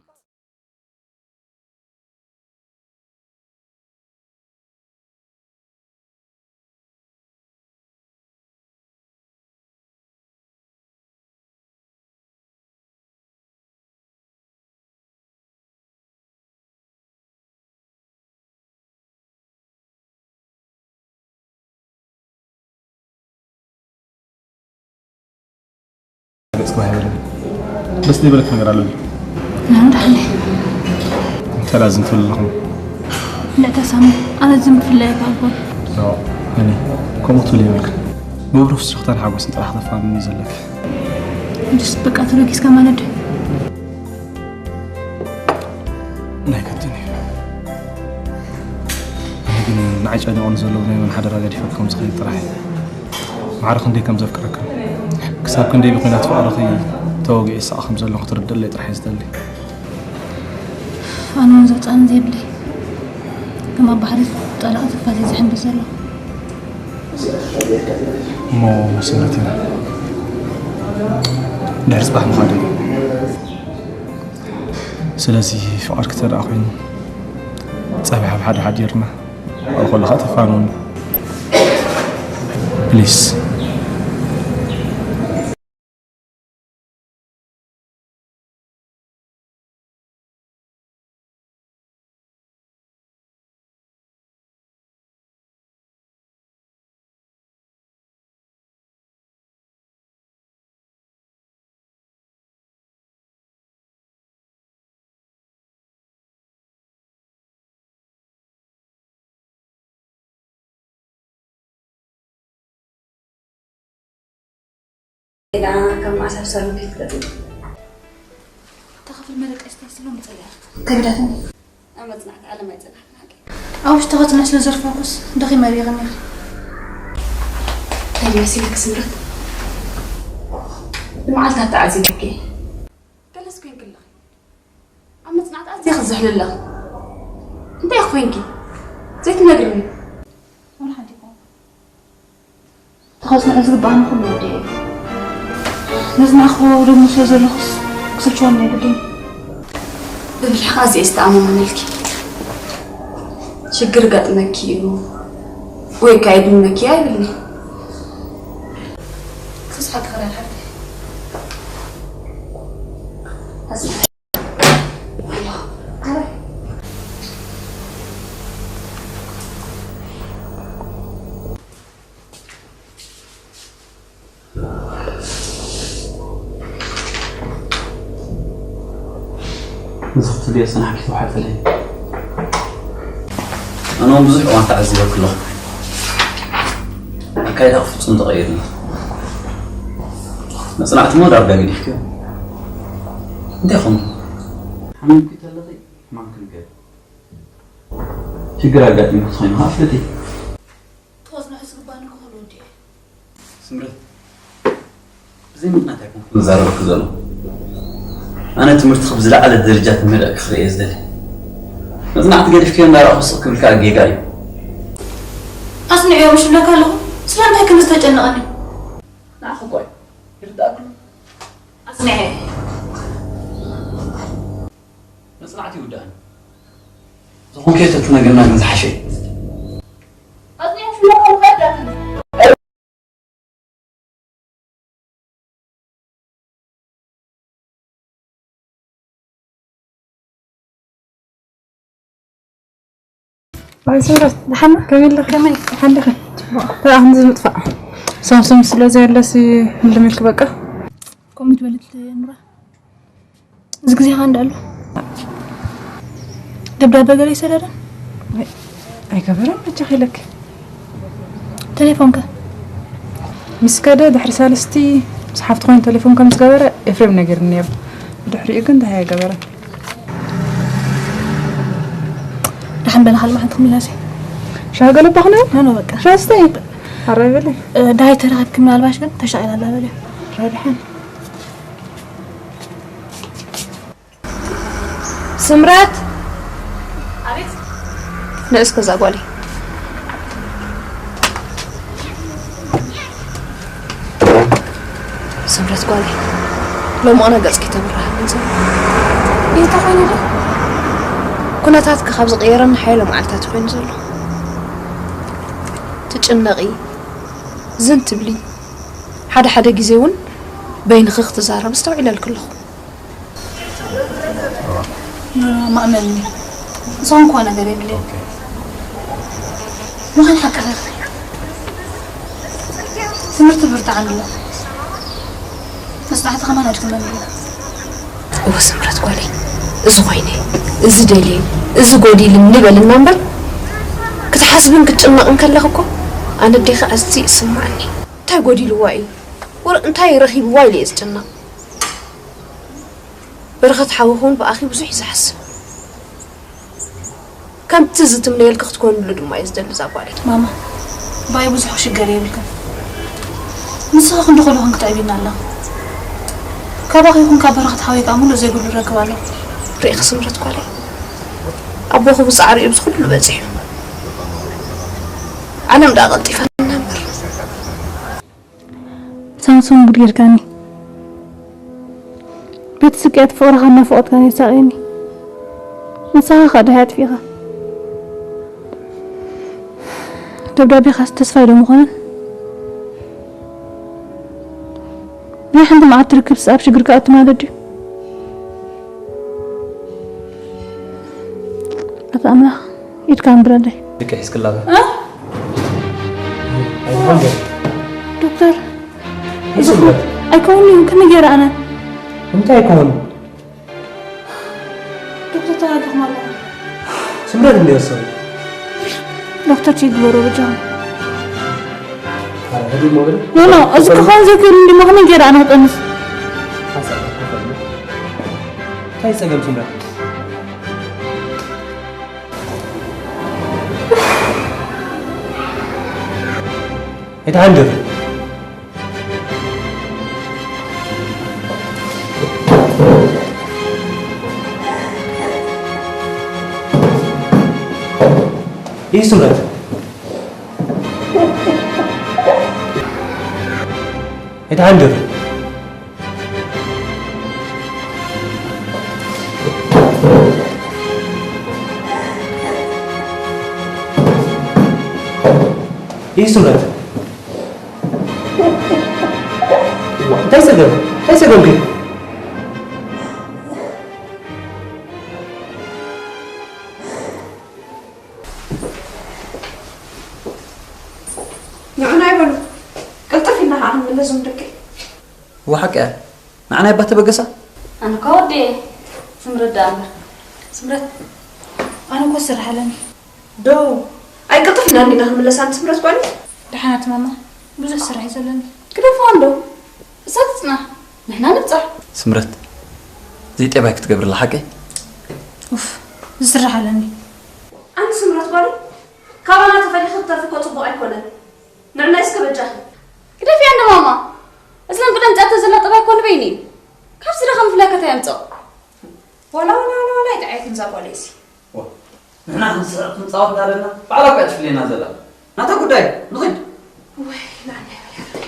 ዋይ በለኒ። ደስ ዘይበለክ ነገር ኣሎ ድዩ? ደሓን። እንተ ላዝም ትብል ኣለኹም። ንዕታ ሳሚ፣ ኣነ ዝም ክፍለ ኣይከኣልኩን። እኔ ከምኡ ትብል የብልክ። ብብሩህ ፍስኽታን ሓጎስን ጥራሕ ተፋንኒ ዘለክ። እንድስ በቃ ተበጊስካ ማለት ድዩ? ናይ ከብትን እዩ። ኣነ ግን ንዓይ ጨኒቑኒ ዘሎ ናይ መን ሓደራ ገዲፈ ከም ዝኸይድ ጥራሕ እዩ። ማዕረ ክንደይ ከም ዘፍቅረክን ክሳብ ክንደይ ብኲናት ፍቕርኺ ተወጊኤ ይስኣ ከም ዘለኹ ክትርድእለይ ጥራሕ እዩ ዝደሊ። ኣነ እውን ዘውፅኣኒ ዘይብለይ ከም ኣብ ባሕሪ ጠለቕ ትፋት እዩ ዝሕምብስ ዘሎ። እሞ ስምረት ኢና ድሕሪ ፅባሕ ምዃድ እዩ። ስለዚ ፍቕርኪ ተደኣ ኮይኑ ፀብሒ ኣብ ሓደ ሓዲርና ኣብኡ ከለኻ ተፋንውኒ ፕሊስ። ኢላ ከም መዓስ ኣብ ሰርቪስ ክትቀጽሊ? እታ ክፍል መደቀስታ ስለ መጸለያ። ከቢዳትኒ። ኣብ መጽናዕቲ ዓለም ኣይጸናሕን ሓቂ። ኣብ ውሽጢ ከጽንሕ ስለ ዘርፈኩስ ደኺመ ሪቕኒ። እንታይ መሲልክ ስምረት? ንመዓልታት ተዓዚበኪ። ገለስ ኮይንኪ ኣለኺ። ኣብ መጽናዕቲ ኣዝየ ክዝሕል ኣለኺ። እንታይ ኮይንኪ? ዘይትነግርኒ? ወላ ሓንቲ እኮ። ተኸጽንዖ ዝግባኣኒ ኩሉ ወዲኤ እየ። መጽናዕቲ ክወውደሞ ስለ ዘለኹስ ክስልችወኒ የብሉን። ብብልሕኻ ኣዝየ እየ ዝተኣማመነልኪ። ሽግር ገጥመኪ እዩ ወይ ከ ኣይድምመኪ ኣይብልኒ። ክስሓት ትኽእል ሓፍተይ። ኣጽንዐ። እዚ ክትብልዮ ዝጸናሕኪ ተዋሕጠለይ። ኣነ እውን ብዙሕ እዋን ተዓዚበኪ ኣለኹ። ኣካይዳኺ ፍጹም ተቐይሩ። መጽናዕቲ እሞ ዳርጋ ገዲፍክዮ። እንታይ ኾንኪ? ሓሚምኪ ተለኺ ሕማምኪ ንገሪ። ሽግር ኣጋጢሙኪ ተኾይኑ ኸኣ ኣፍልጢ። ክወጽኖ ዝግባኒ ክኽእል ወዲኤ። ስምረት፣ ብዘይ ምኽንያት ኣይኮንኩን ዝዛረበኪ ዘለኹ። ኣነ ትምህርትኺ ብዝለዓለ ደረጃ ተመሊእኪ ክርእየ ዝደሊ። መጽናዕቲ ገዲፍክዮ እንዳረኣኹ ስቕ ክብል ከኣ ጌጋ እዩ። ኣጽኒዐዮ ምሽ እብለካ ኣለኹ። ስለምንታይ ከምዚ ተጨንቐኒ? ንዓኺ እኳ እዩ። ይርድኣኪ ኣሎ። ኣጽኒዐዮ። መጽናዕቲ ይውድኣኒ። ዝኾንክዮ ተትነግርና ግን ዝሓሸ እዩ። ዋይ ስምረት፣ ደሓን ከመይ ኣለኺ? ከመይ? ደሓን ዲኺ? ጽቡቕ። እንታይ ኣኽንዚ ምጥፋእ? ሳምሶም ስለ ዘየለሲ ህልም ኢልኪ በቃ? ከምኡ ትበሊ ትምራ። እዚ ግዜ ኸኣ እንዳኣሉ ደብዳበ ገለ ይሰደደ? ኣይገበረን መቸኽ ኢለኪ። ቴሌፎንከ? ምስ ከደ ድሕሪ ሳልስቲ ምስ ሓፍቲ ኮይኑ ቴሌፎን ከም ዝገበረ ኤፍሬም ነጊርኒ ነይሩ። ብድሕሪኡ ግን እንታይ ኣይገበረን። ደሓን በለ ካልእ መዓልቲ ክምላሰ። ሻሂ ገለባኹ ነይሩ? ኖ ኖ በቃ። ሻሂ ስተይ። ኣራይ በለ። ዳሃይ ተራኺብኪ ምናልባሽ ግን ተሻቒላ ኣላ በለ። ራይ ደሓን። ስምረት! ኣቤት። ንእስ ገዛ ጓለይ። ስምረት ጓለይ፣ ሎሚ ቅነ ገጽኪ ተብርሃለይ ዘሎ። እንታይ ኮይኑ ዶ? ኩነታትኪ ካብ ዝቕየረኒ ሓያሎ መዓልታት ኮይኑ ዘሎ። ትጭነቒ፣ ዝን ትብሊ፣ ሓደ ሓደ ግዜ እውን በይንኺ ክትዛረቢ ኣስተውዒለልኪ ኣለኹ። ማእመኒ ዝኾንክዎ ነገር የብለይ። ምዃን ሓቂ ትምህርቲ ብርትዓን ኣሎ። መጽናዕቲ ከማን ኣድክመኒ። እወ ስምረት ጓለይ፣ እዚ ኮይነ፣ እዚ ደልየ፣ እዚ ጎዲልኒ በልና እምበር፣ ክትሓስብን ክትጭነቕን ከለኺ እኮ ኣነ ኣዴኺ ኣዝዩ ይስምዓኒ። እንታይ ጎዲልዋ እዩ? ወረ እንታይ ረኺብዋ ኢለ እየ ዝጭነቕ። በረኸት ሓዊ ኹን ብኣኺ ብዙሕ እዩ ዝሓስብ። ከምቲ ዝትምነየልኪ ክትኮንሉ ድማ እዩ ዝደሊ እዛ ጓለይ። ማማ፣ ባይ ብዙሕ ክሽገር የብልክን። ንስኺ ክንዲ ከለኹን ክትዕቢና ኣለኺ። ካባኺ ይኹን ካብ በረኸት ሓወይ ከዓ ምሉእ ዘይብሉ ረክብ ኣለኹ። ርኢኺ ስምረት ጓለይ፣ ኣቦኺ ብፃዕሪ እዩ እዚ ኩሉ በፂሑ። ዓለም ደኣ ቀልጢፋ እምበር። ሳምሶን ጉድ ጌርካኒ። ቤት ስቅያት ፍቕርኻ እናፈቐድካኒ የሳቕየኒ። ንስኻ ኸኣ ደሃይ ኣጥፊእኻ። ደብዳቤኻስ ተስፋ ዶ ምኾነን? ናይ ሓንቲ መዓልቲ ርክብስ ኣብ ሽግር ክኣቱ ማለት ድዩ? ኣታ ኣምላኽ ኢድካ ኣንብረለይ። ልክዕ ሒዝክላ። እ? ኣይኮን ዶ? ዶክተር፣ እዚ እዚ እኮ እምበር። ኣይከውንን እዩ። ከመይ ገይረ ኣነ? እንታይ ኣይከውን? ዶክተር ተባሂልኩም ኣለኹም። ስምረት እንዲ ወሰኑ። ዶክተር ቼክ ግበሩ በጃኹም። ኣረ፣ ህድእ ሞ በል። ኖ፣ ኖ፣ እዚ ክኸውን ዘይክእል እንዲ ሞ ከመይ ገይረ ኣነ ክጠንስ? ሓንሳብ ክፈል። እንታይ ጸገም ስምረት? ኣይትሓንድር። ይህ ስምረት። ኣይትሓንድር። ይህ ስምረት። ዋ፣ እንታይ ጸገም? እንታይ ጸገምኪ? ንዑና ይበሉ። ቅልጥፍ ኢልና ኸዓ ክንምለስ እዞም ደቂ። እወ ሓቂ እያ። ንዓና እባ ተበገሳ። ኣነ እኳ ወዲ እየ። ስምረት ደኣ እምበር። ስምረት፣ ኣነ እኮ ስራሕ ኣለኒ። ዶ? ኣይ ቅልጥፍ ኢልና እንዲና ክንምለስ ኣንቲ ስምረት ጓለይ። ደሓናት ማማ፣ ብዙሕ ስራሕ እዩ ዘለኒ። ግደፍዋ እንዶ። እሳ ትጽናሕ፣ ንሕና ንብጻሕ። ስምረት፣ ዘይጤባይ ክትገብርላ ሓቀይ? ኡፍ፣ ዝስራሕ ኣለኒ። ኣንቲ ስምረት ጓለይ፣ ካባና ተፈሊኺ ክትተርፊ እኮ ጽቡቕ ኣይኮነን። ንዕናይ እስከ በጃኺ። ግደፍያ እንዶ ማማ። እዛ እንቁላል ኣምጺኣቶ ዘላ ጠባይ እኮ ንበይኒ እዩ። ካብዚ ደኣ ምፍላይ ከ እንታይ የምጽኦ? ዋላ፣ ዋላ፣ ዋላ፣ ዋላ ኣይጠዓየትን እዛ ጓለይሲ። ዋ፣ ንሕና ክንስሕቕ ክንጻወት እንዳበልና ባዕላ እኮ እያ ትፍለየና ዘላ። ናታ ጉዳይ፣ ንኺድ። ወይ፣ ንዓና ይበል።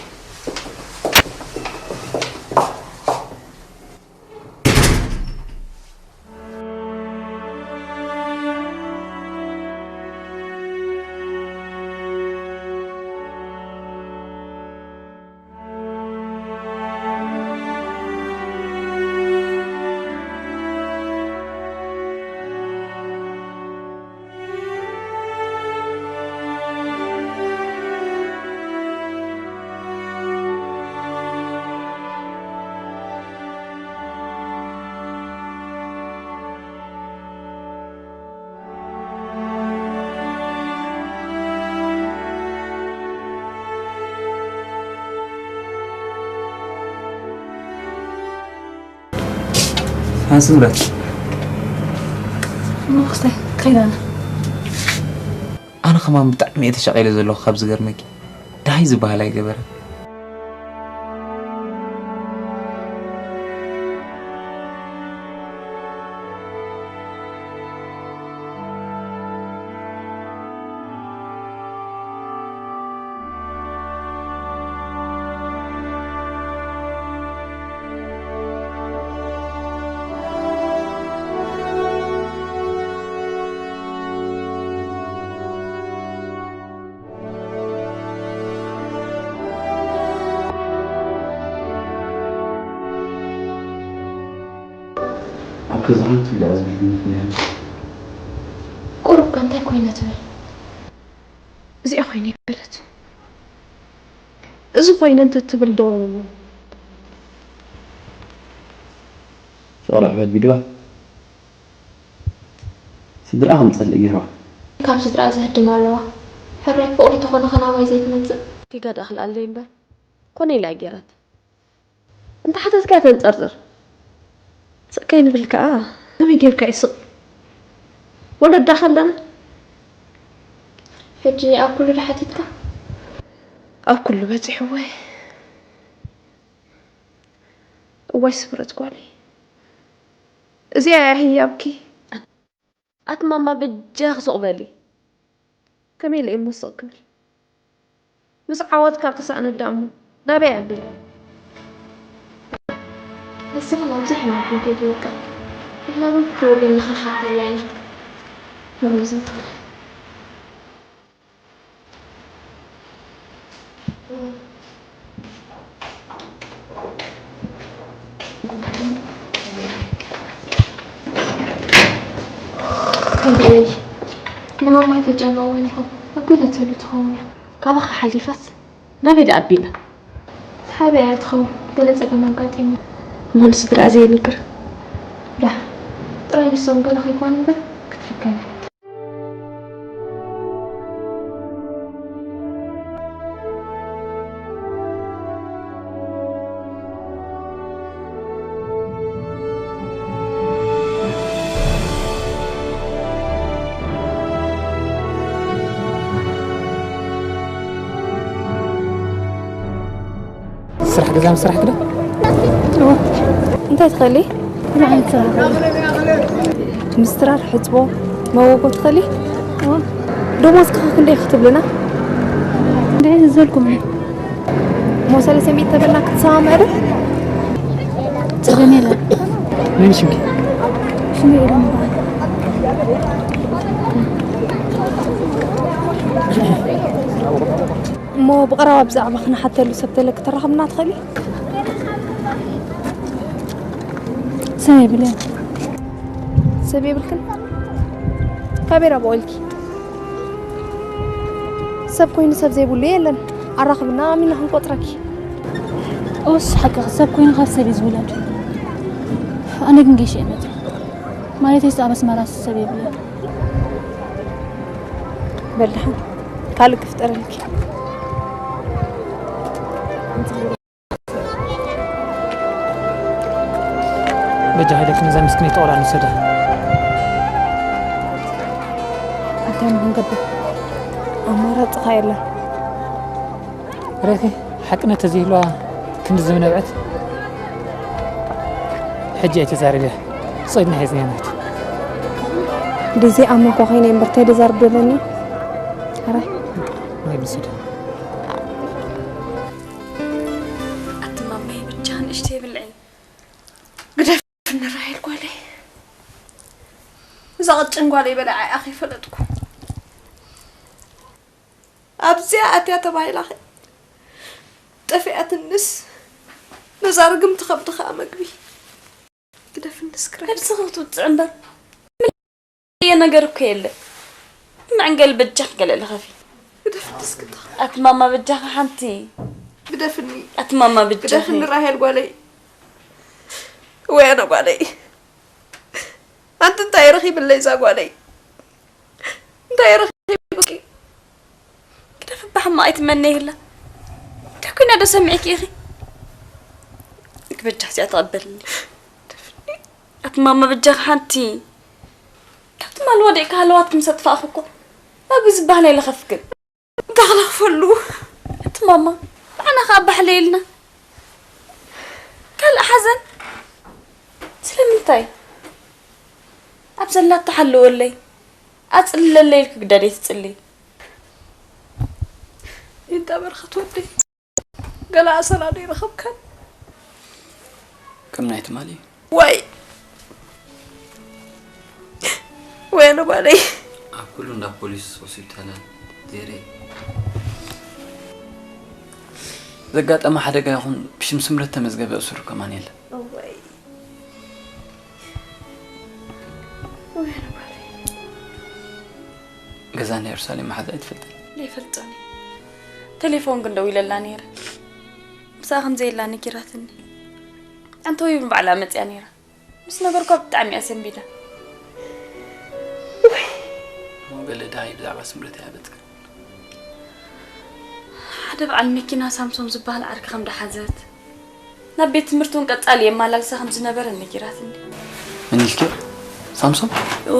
ሃንሲ ምረት። እሞ ክስታይ፣ ከይድ ኣነ። ኣነ ከማን ብጣዕሚ እየ ተሻቒለ ዘለኹ ካብ ዝገርመኪ። ደሃይ ዝበሃል ኣይገበረን። ኣብ ገዛና ትብልያ ዝብልኒ ምኽንያት። ቁሩብ ከ እንታይ ኮይነ ትብል? እዚኣ ኮይነ ይበለት። እዚ ኮይነ እንተትብል ዶ ቆልዑ በል ቢድዋ ስድራ ከም ጸልእ ገይርዋ። ካብ ስድራ ዘህድም ኣለዋ። ሕራይ ፍቕሪ ተኾነ ኸናባይ ዘይትመጽእ። ፊጋ ደኣ ክልኣለይ እምበር ኮነ ኢላ እያ ገይራታ። እንተ ሓተትካያ ተንጸርጽር። ስቕ ከይንብል ከኣ ከመይ ጌርካ እዩ ስቕ? ወለዳ ከለና ሕጂ ኣብ ኩሉ ዶ ሓቲትካ? ኣብ ኩሉ በጺሕወይ። እዋይ ስምረት ጓለይ። እዚኣ እያ ህያብኪ። ኣቲ ማማ በጃኺ ስቕ በሊ። ከመይ ኢለ እየ እሞ ስቕ ክብል? ምስ ዓወት ካብ ተሳእነ ደኣ እሞ ናበይ ኣብል? ንስኺ ናብዚ ሕማምኩም ከይትወድቂ ንሕና እውን ክትወልዲ ንኽንሓተላ ኢና። ንማማ ኣይተጨንቕዋ ኢኹም ኣቢላ ትህሉ ትኸውን እያ። ካባኻ ሓሊፋስ ናበይ ደኣ ኣቢላ? ሓበያ እያ ትኸውን ገለ ጸገም ኣጋጢሙ። እሞ ንስድራኣ ዘይንገር? ዳሕ ጥራይ ንሶም ገለ ከይኮኑ እምበር ክትፍከር እያ። ስራሕ ገዛ ምስ ስራሕ ክደ እንታይ ትኸሊ? እንታይ ዓይነት ስራሕ? ምስትራር ሕፅቦ መጎጎ ትኸሊ? ደሞዝ ከ ክንደይ ክትብልና? ክንደይ ዝበልኩም? ሞ ሰለስተ ሚእቲ ተበልና ክትሰማምዕ ዶ? ጸገም የለን። መን ሽምኪ? ሽምኪ ኢሎም ይበሃል። እሞ ብቐረባ ብዛዕባ ክንሓተሉ ሰብ ተለ ክተራኽብና ትኽእሊ? ሰብ የብልን። ሰብ የብልክን? ካሜራ ብቑልኪ ሰብ ኮይኑ ሰብ ዘይብሉ የለን። ኣራኽብና ኣሚና ክንቆጽረኪ። ኦስ ሓቅኺ ሰብ ኮይኑ ካብ ሰብ እዩ ዝውለድ። ኣነ ግን ገይሸ እየ መፅእ። ማለተይ ኣብ ኣስመራ ሰብ የብልን። በል ደሓን ካልእ ክፍጠረልኪ። በጃ ሃይለክ ነዛ ምስክነይ ተቆላ ንውሰዳ። እንታይ ንክንገብር ኣማራፅኻ የለን። ረኺ ሓቅነት ተዘይህልዋ ክንዲ ዝብነብዐት ሕጂ ኣይተዛረብያ። ጸድና ሒዝና ናት። ድዚ ኣመንኮ ኮይነ እምበር ተደዛርብ ደለኒ። ኣራይ ናይ ብስደ ኣቲ ማመይ ብቻ ንእሽተይ ብልዒ ግደፍ ንራሄል ጓለይ እዛ ቅጭን ጓለይ በላዓይ ኣኺ ፈለጥኩ ኣብዚኣ ኣትያ ተባሂላ ጠፊኣትንስ ነዛ ርግምቲ ከብዲ ከዓ መግቢ ግደፍንስ ክረ ነብስኺ ክትውፅዕ እምበር እየ ነገር እኮ የለ መዕንገል በጃኺ ገለ ልኸፊ ግደፍንስ ክታ ኣቲ ማማ በጃኺ ሓንቲ ግደፍኒ ኣቲ ማማ በጃኺ ግደፍኒ ራሄል ጓለይ ወይ ኣነ ጓለይ ኣንቲ እንታይ ረኺብለይ እዛ ጓለይ እንታይ ረኺብኪ ግደፍ እባ ሕማቕ ኣይትመነይላ እንታይ ኮይና ዶ ሰሚዕኪ ኢኺ ግበጃ እዚኣ ተቐበልኒ ኣቲ ማማ በጃኺ ሓንቲ ካብ ትማል ወዲቕካ ሃለዋትኩም ሰጥፋእኹ እኮ ናብዚ ዝበሃል ኣይለኸፍክን እንተኽለኽፈሉ እቲ ማማ ንዓና ከዓ ባሕለየልና ካልእ ሓዘን ስለምንታይ ኣብ ዘላቶ ሓልወለይ ኣፅልለለይ ኢልኪ ግዳደይ ትፅሊ ይንዳ በረኸት ወደይ ገላ ኣሰላ ዶ ይረኸብካን ከም ናይ ትማሊ ዋይ ወይ ኣነ ጓለይ ኣብ ኩሉ እንዳ ፖሊስ ሆስፒታላት ዜሬ ዘጋጠመ ሓደጋ ይኹን ብሽም ስምረት ተመዝገበ እሱር ከማን የለን። እዋይ ወይ ኣነ ጓለይ ገዛ ናይ የሩሳሌም መሓዛ ኣይትፈልጥን። ዘይፈልጦን እዩ። ቴሌፎን ግን ደዊለላ ነይረ። ምሳኣ ከም ዘየላ ነጊራትኒ። ኣንተ ወይ ባዕላ መጽያ ነይራ። ምስ ነበርኳ ብጣዕሚ እያ ሰንቢዳ። እሞ ገለ ደሃይ ብዛዕባ ስምረት ኣይሃበትክን? ሓደ በዓል መኪና ሳምሶም ዝበሃል ዓርኪ ከም ደሓዘት፣ ናብ ቤት ትምህርቲ እውን ቀጻሊ የመላልሳ ከም ዝነበረ ነጊራትኒ። መን ኢልኪ? ሳምሶም? እወ።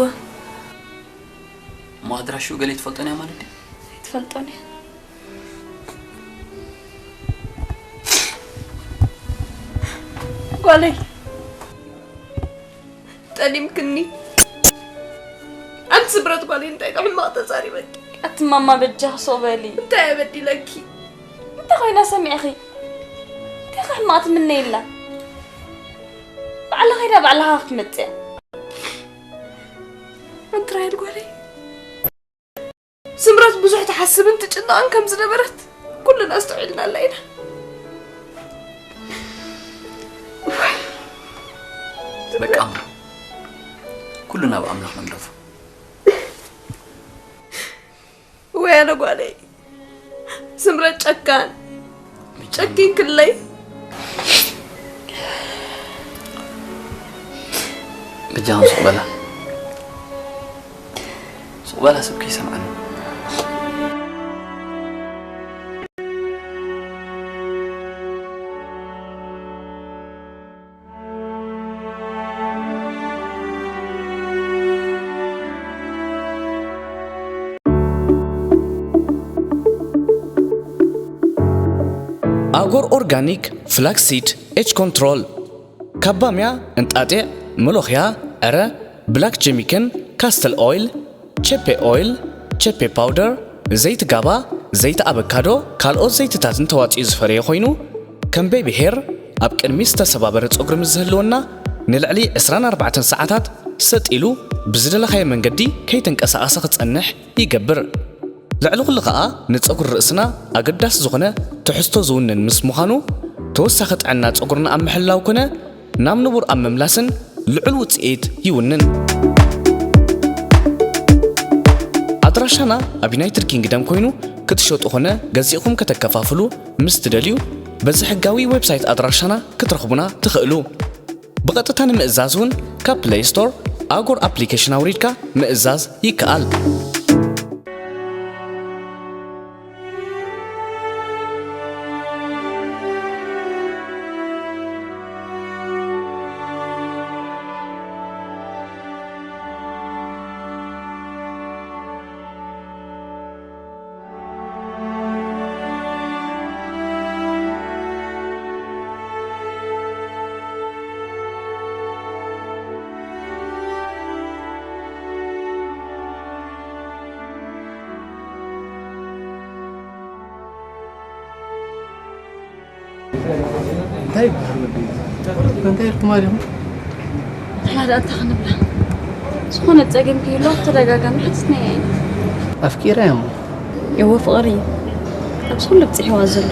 እሞ ኣድራሽኡ ገለ ትፈልጦን እያ ማለት ድዩ? ኣይትፈልጦን እያ። ጓለይ፣ ጠሊምክኒ። ኣንቲ ስምረት ጓለይ፣ እንታይ ሕማቕ ተዛሪበኪ? ኣቲ ማማ፣ በጃኺ ሱቕ በሊ። እንታይ እየ በዲለኪ? እንታይ ኮይና ሰሚዕኺ? እንታይ ከ ሕማቕ ትምነይላ? ባዕላ ከይዳ ባዕላ ክትመጽእ እያ። ኣንቲ ራሄል ጓለይ፣ ስምረት ብዙሕ ትሓስብን ትጭነቕን ከም ዝነበረት ኩልና ኣስተውዒልናላ ኢና። በቃ እሞ፣ ኩሉ ናብ ኣምላኽ ንግደፎ። ወይ ኣነ ጓለይ፣ ስምረት ጨካን፣ ጨኪንክለይ። በጃኹም ሱቕ በላ። ሱቕ በላ፣ ሰብ ከይሰምዓኒ። ኣጎር ኦርጋኒክ ፍላክሲድ ኤጅ ኮንትሮል፣ ካብ ባምያ፣ እንጣጢዕ፣ መሎኽያ፣ ዕረ፣ ብላክ ጀሚክን ካስተል ኦይል፣ ቼፔ ኦይል፣ ቼፔ ፓውደር፣ ዘይቲ ጋባ፣ ዘይቲ ኣበካዶ፣ ካልኦት ዘይትታትን ተዋጺኡ ዝፈረየ ኮይኑ፣ ከም ቤቢ ሄር፣ ኣብ ቅድሚት ዝተሰባበረ ጸጉሪ ምስ ዝህልወና፣ ንልዕሊ ዕስራን ኣርባዕተን ሰዓታት ሰጥ ኢሉ ብዝደለኻዮ መንገዲ ከይተንቀሳቐሰ ክጸንሕ ይገብር። ልዕሊ ኩሉ ኸኣ ንጸጉሪ ርእስና ኣገዳሲ ዝኾነ ትሕዝቶ ዝውንን ምስ ምዃኑ፣ ተወሳኺ ጥዕና ጸጉርና ኣብ ምሕላው ኮነ ናብ ንቡር ኣብ ምምላስን ልዑል ውጽኢት ይውንን። ኣድራሻና ኣብ ዩናይትድ ኪንግደም ኮይኑ ክትሸጡ ኾነ ገዚእኹም ከተከፋፍሉ ምስ ትደልዩ በዚ ሕጋዊ ዌብሳይት ኣድራሻና ክትረኽቡና ትኽእሉ። ብቐጥታ ንምእዛዝ እውን ካብ ፕለይ ስቶር ኣጎር ኣፕሊኬሽን ኣውሪድካ ምእዛዝ ይከኣል። እንታይ ይበሃል ወዲ? እንታይ ኢልኩም ኣሊኹም? ንሕና ደኣ እንታይ ክንብላ? ዝኾነ ጸገም ከይህልዋ ብተደጋጋሚ ሓቲትናያ ኢና። ኣፍቂራ እያ እሞ። እወ፣ ፍቕሪ እዩ ኣብዚ ኩሉ ኣብጺሕዋ ዘሎ።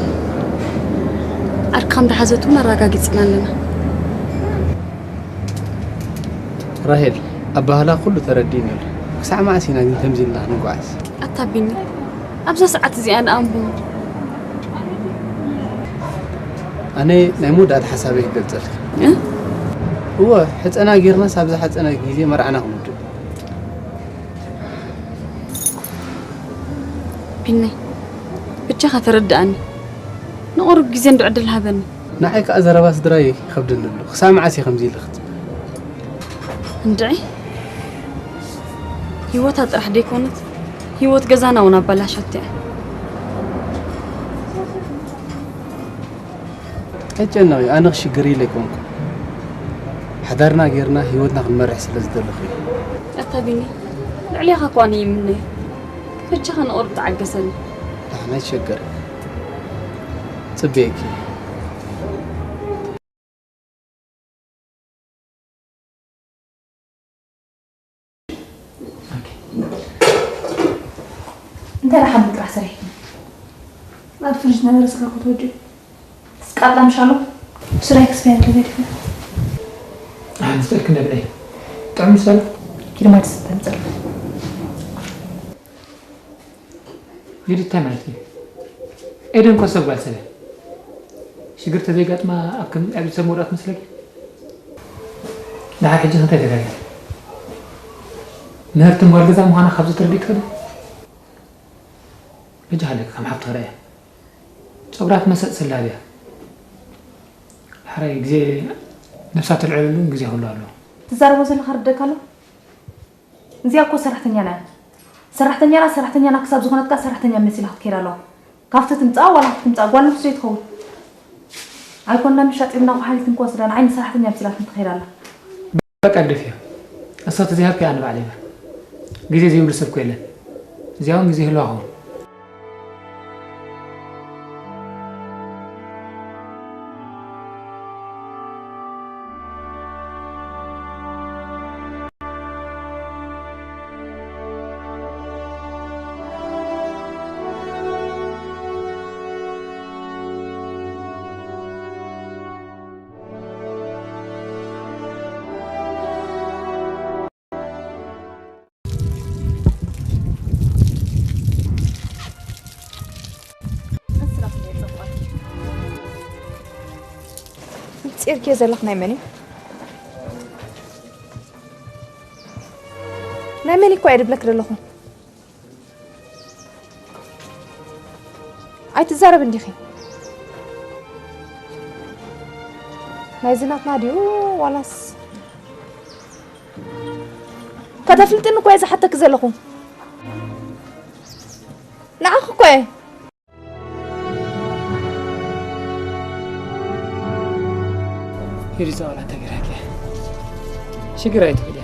ዓርኪ ከም ደሓዘት እውን ኣረጋጊጽና ኣለና። ራሄል፣ ኣባህላ ኩሉ ተረዲእኒ ኣሎ። ክሳዕ መዓስ ኢና ግን ከምዚ ኢልና ክንጓዓዝ? ኣታ ቢኒ፣ ኣብዛ ሰዓት እዚኣ ንኣንብቦ። ኣነ ናይ መወዳእታ ሓሳበይ ክገልጸልኪ። እ? እወ፣ ሕጸና ጌርናስ ኣብዛ ሓጸና ግዜ መርዓና ክንውድእ። ቢነይ፣ ብጃኻ ተረድኣኒ። ንቑሩብ ግዜ እንዶ ዕድል ሃበኒ። ንዓይ ከኣ ዘረባ ስድራይ ይኸብደኒ ኣሎ። ክሳብ መዓስ እየ ከምዚ ኢለ ክጽበ? እንድዒ፣ ህይወታ ጥራሕ ደይኮነት፣ ህይወት ገዛና እውን ኣባላሸት እያ። ኣይጨነቒ፣ ኣነ ክሽገር ኢለ ኣይኮንኩን። ሓዳርና ጌርና ህይወትና ክንመርሕ ስለ ዝደለኹ እየ። ኣታ ቢኒ፣ ልዕሌኻ እኳ ኣነ ይምነዮ። በጃኻ ንቑሩብ ተዓገሰኒ። ደሓን ኣይትሸገሪ። ጽበየኪ። እንታይ ደኣ ሓሙም ጥራሕ ሰሪሕኪ? ኣብ ፍሪጅ ነበረ ስጋ ክትወድዩ። ስቃጣ ምሻሎ? ስራይ ክስፈያ ተገዲፈ። ኣንስተልክ ነብለይ። ጥዑም ሰለ? ኪድ ማይ ትስተ ምጸል። ሊድ እንታይ ማለት እዩ? ኤደን እኮ ሰብ ጓል ሰብ እያ። ሽግር ተዘይጋጥማ ኣብ ከም ኣብ ሰብ መውዳእት መስለኪ? ድሓር ሕጂ እንታይ ተጋጊ? ምህርቲ ጓል ገዛ ምዃና ካብዚ ትርድእ ትኽእል? በጃ ሃለኪ ከም ሓፍቲ ክረኣያ። ጸጉራ ትመሰጥ ሰላብ እያ። ድሓራይ ግዜ ነብሳ ተልዕለሉ ግዜ ክህሉ ኣለዎ። ትዛረቦ ዘለኻ ርደካ ኣሎ? እዚኣ እኮ ሰራሕተኛና እያ። ሰራሕተኛና፣ ሰራሕተኛና ክሳብ ዝኾነት ከኣ ሰራሕተኛ መሲላ ክትከይድ ኣለዋ። ካብቲ ትምጻእ ዋላ ክትምጻእ ጓል ንሱ ዘይትኸውን። ኣይኮንና ምሻጥ ኢልና እኮ ሓሊፍን ክወስዳ ንዓይ ንሰራሕተኛ መሲላትኒ ትኸይድ ኣላ። በቃ ግደፍያ። እሳ ተዘይሃብኪ ኣነ ባዕለይ እባ። ግዜ ዘይብሉ ሰብ እኮ የለን። እዚኣ እውን ግዜ ይህልዋ ኸውን። ጺርክዮ ዘለኽ ናይ መን እዩ? ናይ መን እኮ እየ ድብለክ ዘለኹ? ኣይትዛረብ እንዲኺ። ናይዚ ናትና ድዩ ዋላስ? ከተፍልጥኒ እኮ እየ ዝሓተኪ ዘለኹ። ንዓኺ እኮ እየ። ሂሪዛ ዋላ ተገራኪ ሽግር ኣይትብል እያ።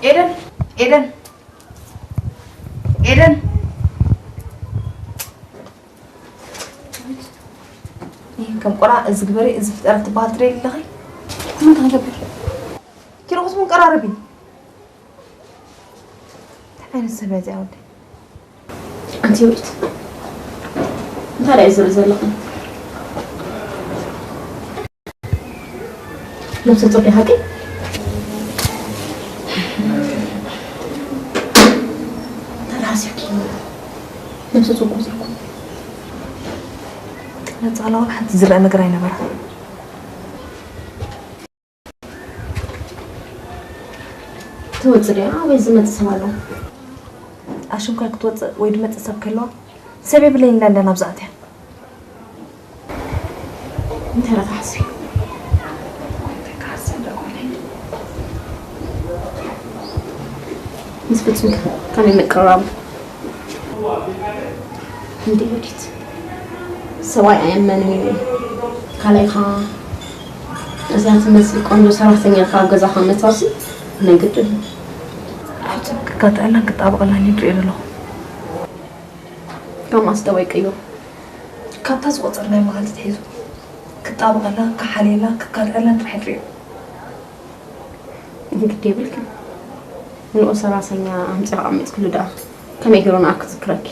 ኤደን፣ ኤደን፣ ኤደን። ይህ ከም ቆራ እዚ ግበሪ፣ እዚ ፍጠሪ ትበሃል ትደሊ ኣለኺ? እንታይ ክገብር? ኪሮስ ምን ቀራረቢ? እንታይ ዓይነት ሰብ እያ እዚኣ ወደይ? ኣንቲ ዮዲት፣ እንታይ ደኣ እዩ ዝርኢ ዘለኹ? ነብሰ ጡር ዲኻ ሓቂ? እንታይ ደኣ ሓሲብኪ? ነብሰ ጡር እኮ ዘይኮንኩ። ነጻላ ዋላ ሓንቲ ዝረአ ነገር ኣይነበራን። ትወጽእ ድያ? ኣበይ ዝመጽእ ሰብ ኣሎ? ኣሽንኳይ ክትወጽእ ወይ ድመጽእ ሰብ ከለዋ፣ ሰብ የብለይን ኢላ እንዳ ናብዛ ኣትያ። እንታይ ኢላ ትሓስብ? እንታይ ክሓስብ ደኣ ኮነ? ምስ ፍጹም ከ ከመይ ምቅርራቡ? እንዴ ዮዲት፣ ሰብኣይ ኣየመንን እዩ። ካልኣይኻ እዚኣ ትመስል ቆንጆ ሰራሕተኛ ካብ ገዛኻ ምእታውሲ ናይ ግድን እዩ። ፍጹም ክካትዐላን ክጣበቐላን እዩ ዝሪኦ ዘለኹ። ከምኣስ ደው ኣይቀይሩ። ካብታ ዝቆጸርናዮ መዓልቲ ትሒዙ ክጣበቐላ፣ ክሓልየላ፣ ክካትዐላን ጥራሕ እዩ ዝሪኦ። ግዲ የብልክን። ንኡ ሰራሰኛ ኣምጺኻ ኣቐሚጥክሉ ደኣ ከመይ ገይሩ ንኣክ ክዝክረኪ?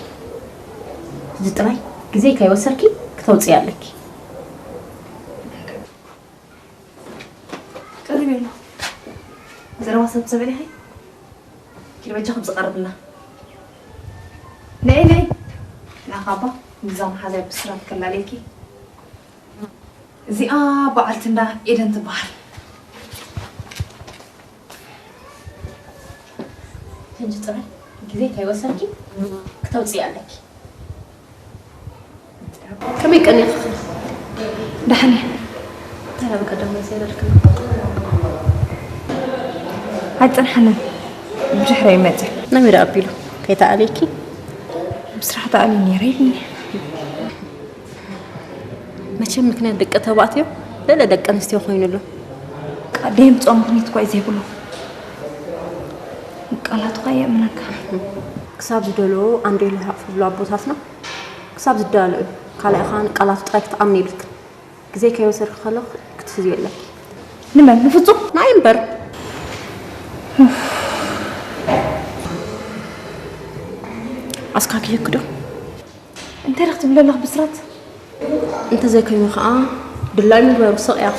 ሕጂ ጥራይ ግዜ ከይወሰድኪ ክተውጽኢ ኣለኪ። ቀሪበ ኣሎ። ዘረባ ሰብ ትሰምዒ ዲኺ? ኪዲ በጃ ከም ዝቐርብልና። ነይ፣ ነይ። ንኣኻ እባ ንዛ መሓዛይ ብስራት ከላለየኪ። እዚኣ በዓልቲ እንዳ ኤደን ትበሃል። ሕጂ ጥራይ ግዜ ከይወሰድኪ ክተውፅኢ ኣለኪ። ከመይ ቀኒኺ? ደሓን እየ። እንታይ ደኣ ብቀደም መይሰ ይበልክኒ? ኣይጸንሓንን። ብድሕረይ መጽእ። ናበይ ደኣ ኣቢሉ? ከይተኣልየኪ? ብስራሕ ተኣልዩ ነይረ ኢሉኒ። መቸም ምኽንያት ደቂ ተባዕትዮ ልዕሊ ደቂ ኣንስትዮ ኮይኑ ኣሎ። ቃል ደየምጽኦ ምኽንያት እኳ እዩ ዘይብሉ። ቃላቱ ኸኣ የእምነካ። ክሳብ ዝደልዮ ኣንዶ ኢሉ ሃፍ ዝብሉ ኣቦታትና ክሳብ ዝዳልኡ እዩ። ካልኣይኻ ንቃላቱ ጥራይ ክትኣምኒ የብልክን። ግዜ ከይወሰድኪ ከለኹ ክትሕዝዮ ኣለኪ። ንመን? ንፍጹም? ንዓይ እምበር። ኣስካኪ ህክዶ? እንታይ ደኽ ትብሊ ኣለኽ ብስራት? እንተዘይኮይኑ ኸኣ ድላይ ምግበሩ ስቕ እያ።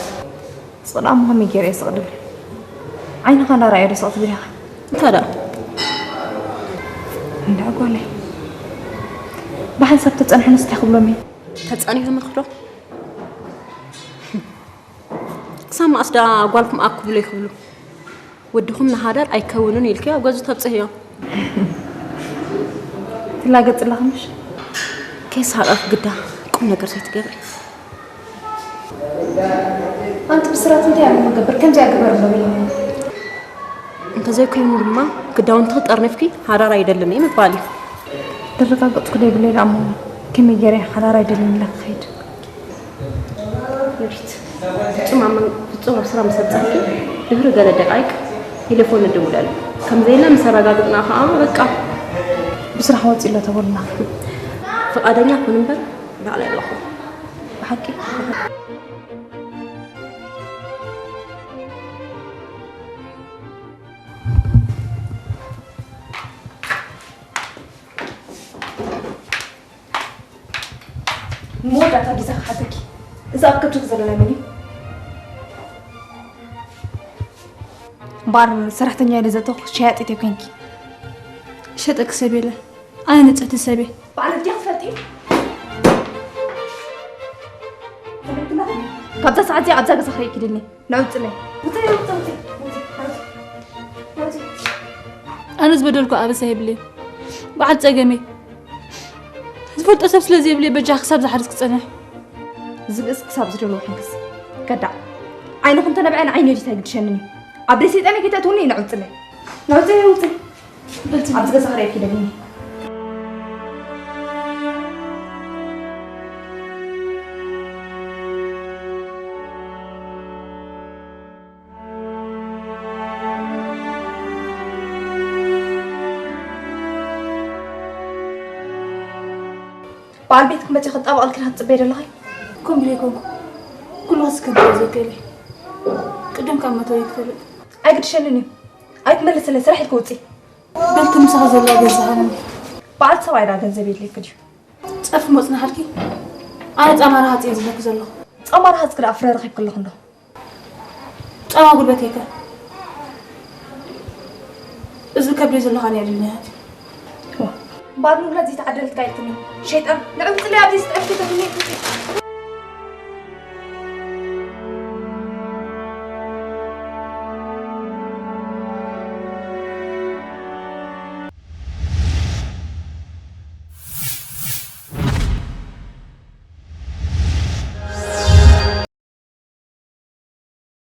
ስቕ ደኣ እሞ ከመይ ገይረ እየ ስቕ ድብል? ዓይንኻ እንዳረኣየ ዶ ስቕ ትብል ኢኻ? እንታይ ደኣ? እንዳ ጓለይ። ብሓንሳብ ተጸንሑንስ እንታይ ክብሎም እየ? ተጸኒሑ ምኽዶ? ክሳብ መኣስ ደኣ ጓልኩም ኣኩብሎ ይክብሉ? ወድኹም ንሃዳር ኣይከውንን ኢልኪ ኣብ ገዙ ተብጽህዮ። ትላገጽ ኣለኻ ምሽ? ከይሳቐኽ ግዳ ቁም ነገር ዘይትገብሪ። ኣንቲ ብስራት እንታይ እያ ንገብር? ከምዚኣ ግበር እምበር ኢለኒ። እንተዘይኮይኑ ድማ ክዳውንቲ ጠርኒፍኪ ሓዳር ኣይደልን እየ ምባል እዩ። ዘረጋገጽኩ ዘይብለይ ደኣ እሞ ከመይ ገይረ ሓዳር ኣይደልን ኢለ ክኸይድ? ዮዲት፣ ፍጹም ኣብ መን-፣ ፍጹም ኣብ ስራ ምስ ኣብጻሕኪ ድሕሪ ገለ ደቃይቅ ቴሌፎን ንድውለሉ። ከም ዘየለ ምስ ኣረጋግጽና ከኣ በቃ። ብስራሕ ወጺኡ ኣሎ ተበሉና። ፍቓደኛ ኩን እምበር ባዕለይ ኣለኹ። ብሓቂ? ንመወዳእታ ግዜ ክሓተኪ፣ እዚ ኣብ ከብድኺ ዘሎ ናይ መን እዩ? እምበኣር ሰራሕተኛ ኢለ ዘእተኹ ሸያጢት እየ ኮንኪ። ሸጠኪ ሰብ የለን። ኣነ ንጽህቲ ሰብ እየ። ባዕልኺ ዲኺ ትፈልጢ? ካብዛ ሰዓት እዚኣ ኣብዛ ገዛ ክርእየኪ ይደሊ። ንዕውጽለይ። ውጽእ፣ ውጽእ፣ ውጽእ፣ ውጽእ፣ ውጽእ። ኣነ ዝበደልኩ ኣበሳ የብለይን። በዓል ጸገመይ። ዝፈልጦ ሰብ ስለ ዘይብለይ በጃ ክሳብ ዝሓርስ ክጸንሕ። ዝብእስ ክሳብ ዝደልዎ ሕንክስ። ከዳዕ። ዓይንኹም ተነብዐ ንዓይኒ ዮዲት ኣይግድሸንን እዩ። ኣብ ደይ ሰይጣን ከይተእትውኒ ንዕውጽለይ። ንዕውጽለይ፣ ውጽእ። በልቲ። ኣብዚ ገዛ ክርእየኪ ይደሊ። በዓል ቤትኪ መጺኡ ክጣበቐልኪ ዲኺ ትጽበዪ ዘለኺ? ከምኡ ኢለ ኣይኮንኩ። ኩሉ ክስከብ ዘይክእል እየ። ቅድም ካብ መእተዊ ክፈልጥ። ኣይግድሸንን እዩ። ኣይትመልስለይ፣ ስራሕ ኢልኪ ውጺ። በልቲ ምሳኺ ዘላ ገዛ ሃብኒ። በዓል ሰብኣይ ደኣ ገንዘብ የድልየኪ ድዩ? ጸርፊ መጽናሓልኪ? ኣነ ጻማ ረሃጽ እየ ዝብለኪ ዘለኹ። ጻማ ረሃጽኪ ደኣ ፍረ ረኺብኪ ኣለኹ እንዶ። ጻማ ጉልበት የከ። እዚ ከብደይ ዘለኻ ናይ ኣድልናያት። ዋ፣ እምበኣር ንብላ ዘይተዓደለት ጋይልትኒ። ሸይጣን፣ ንዕም ጽለይ ኣብዚ ዝጠፍኪ ተምኔ።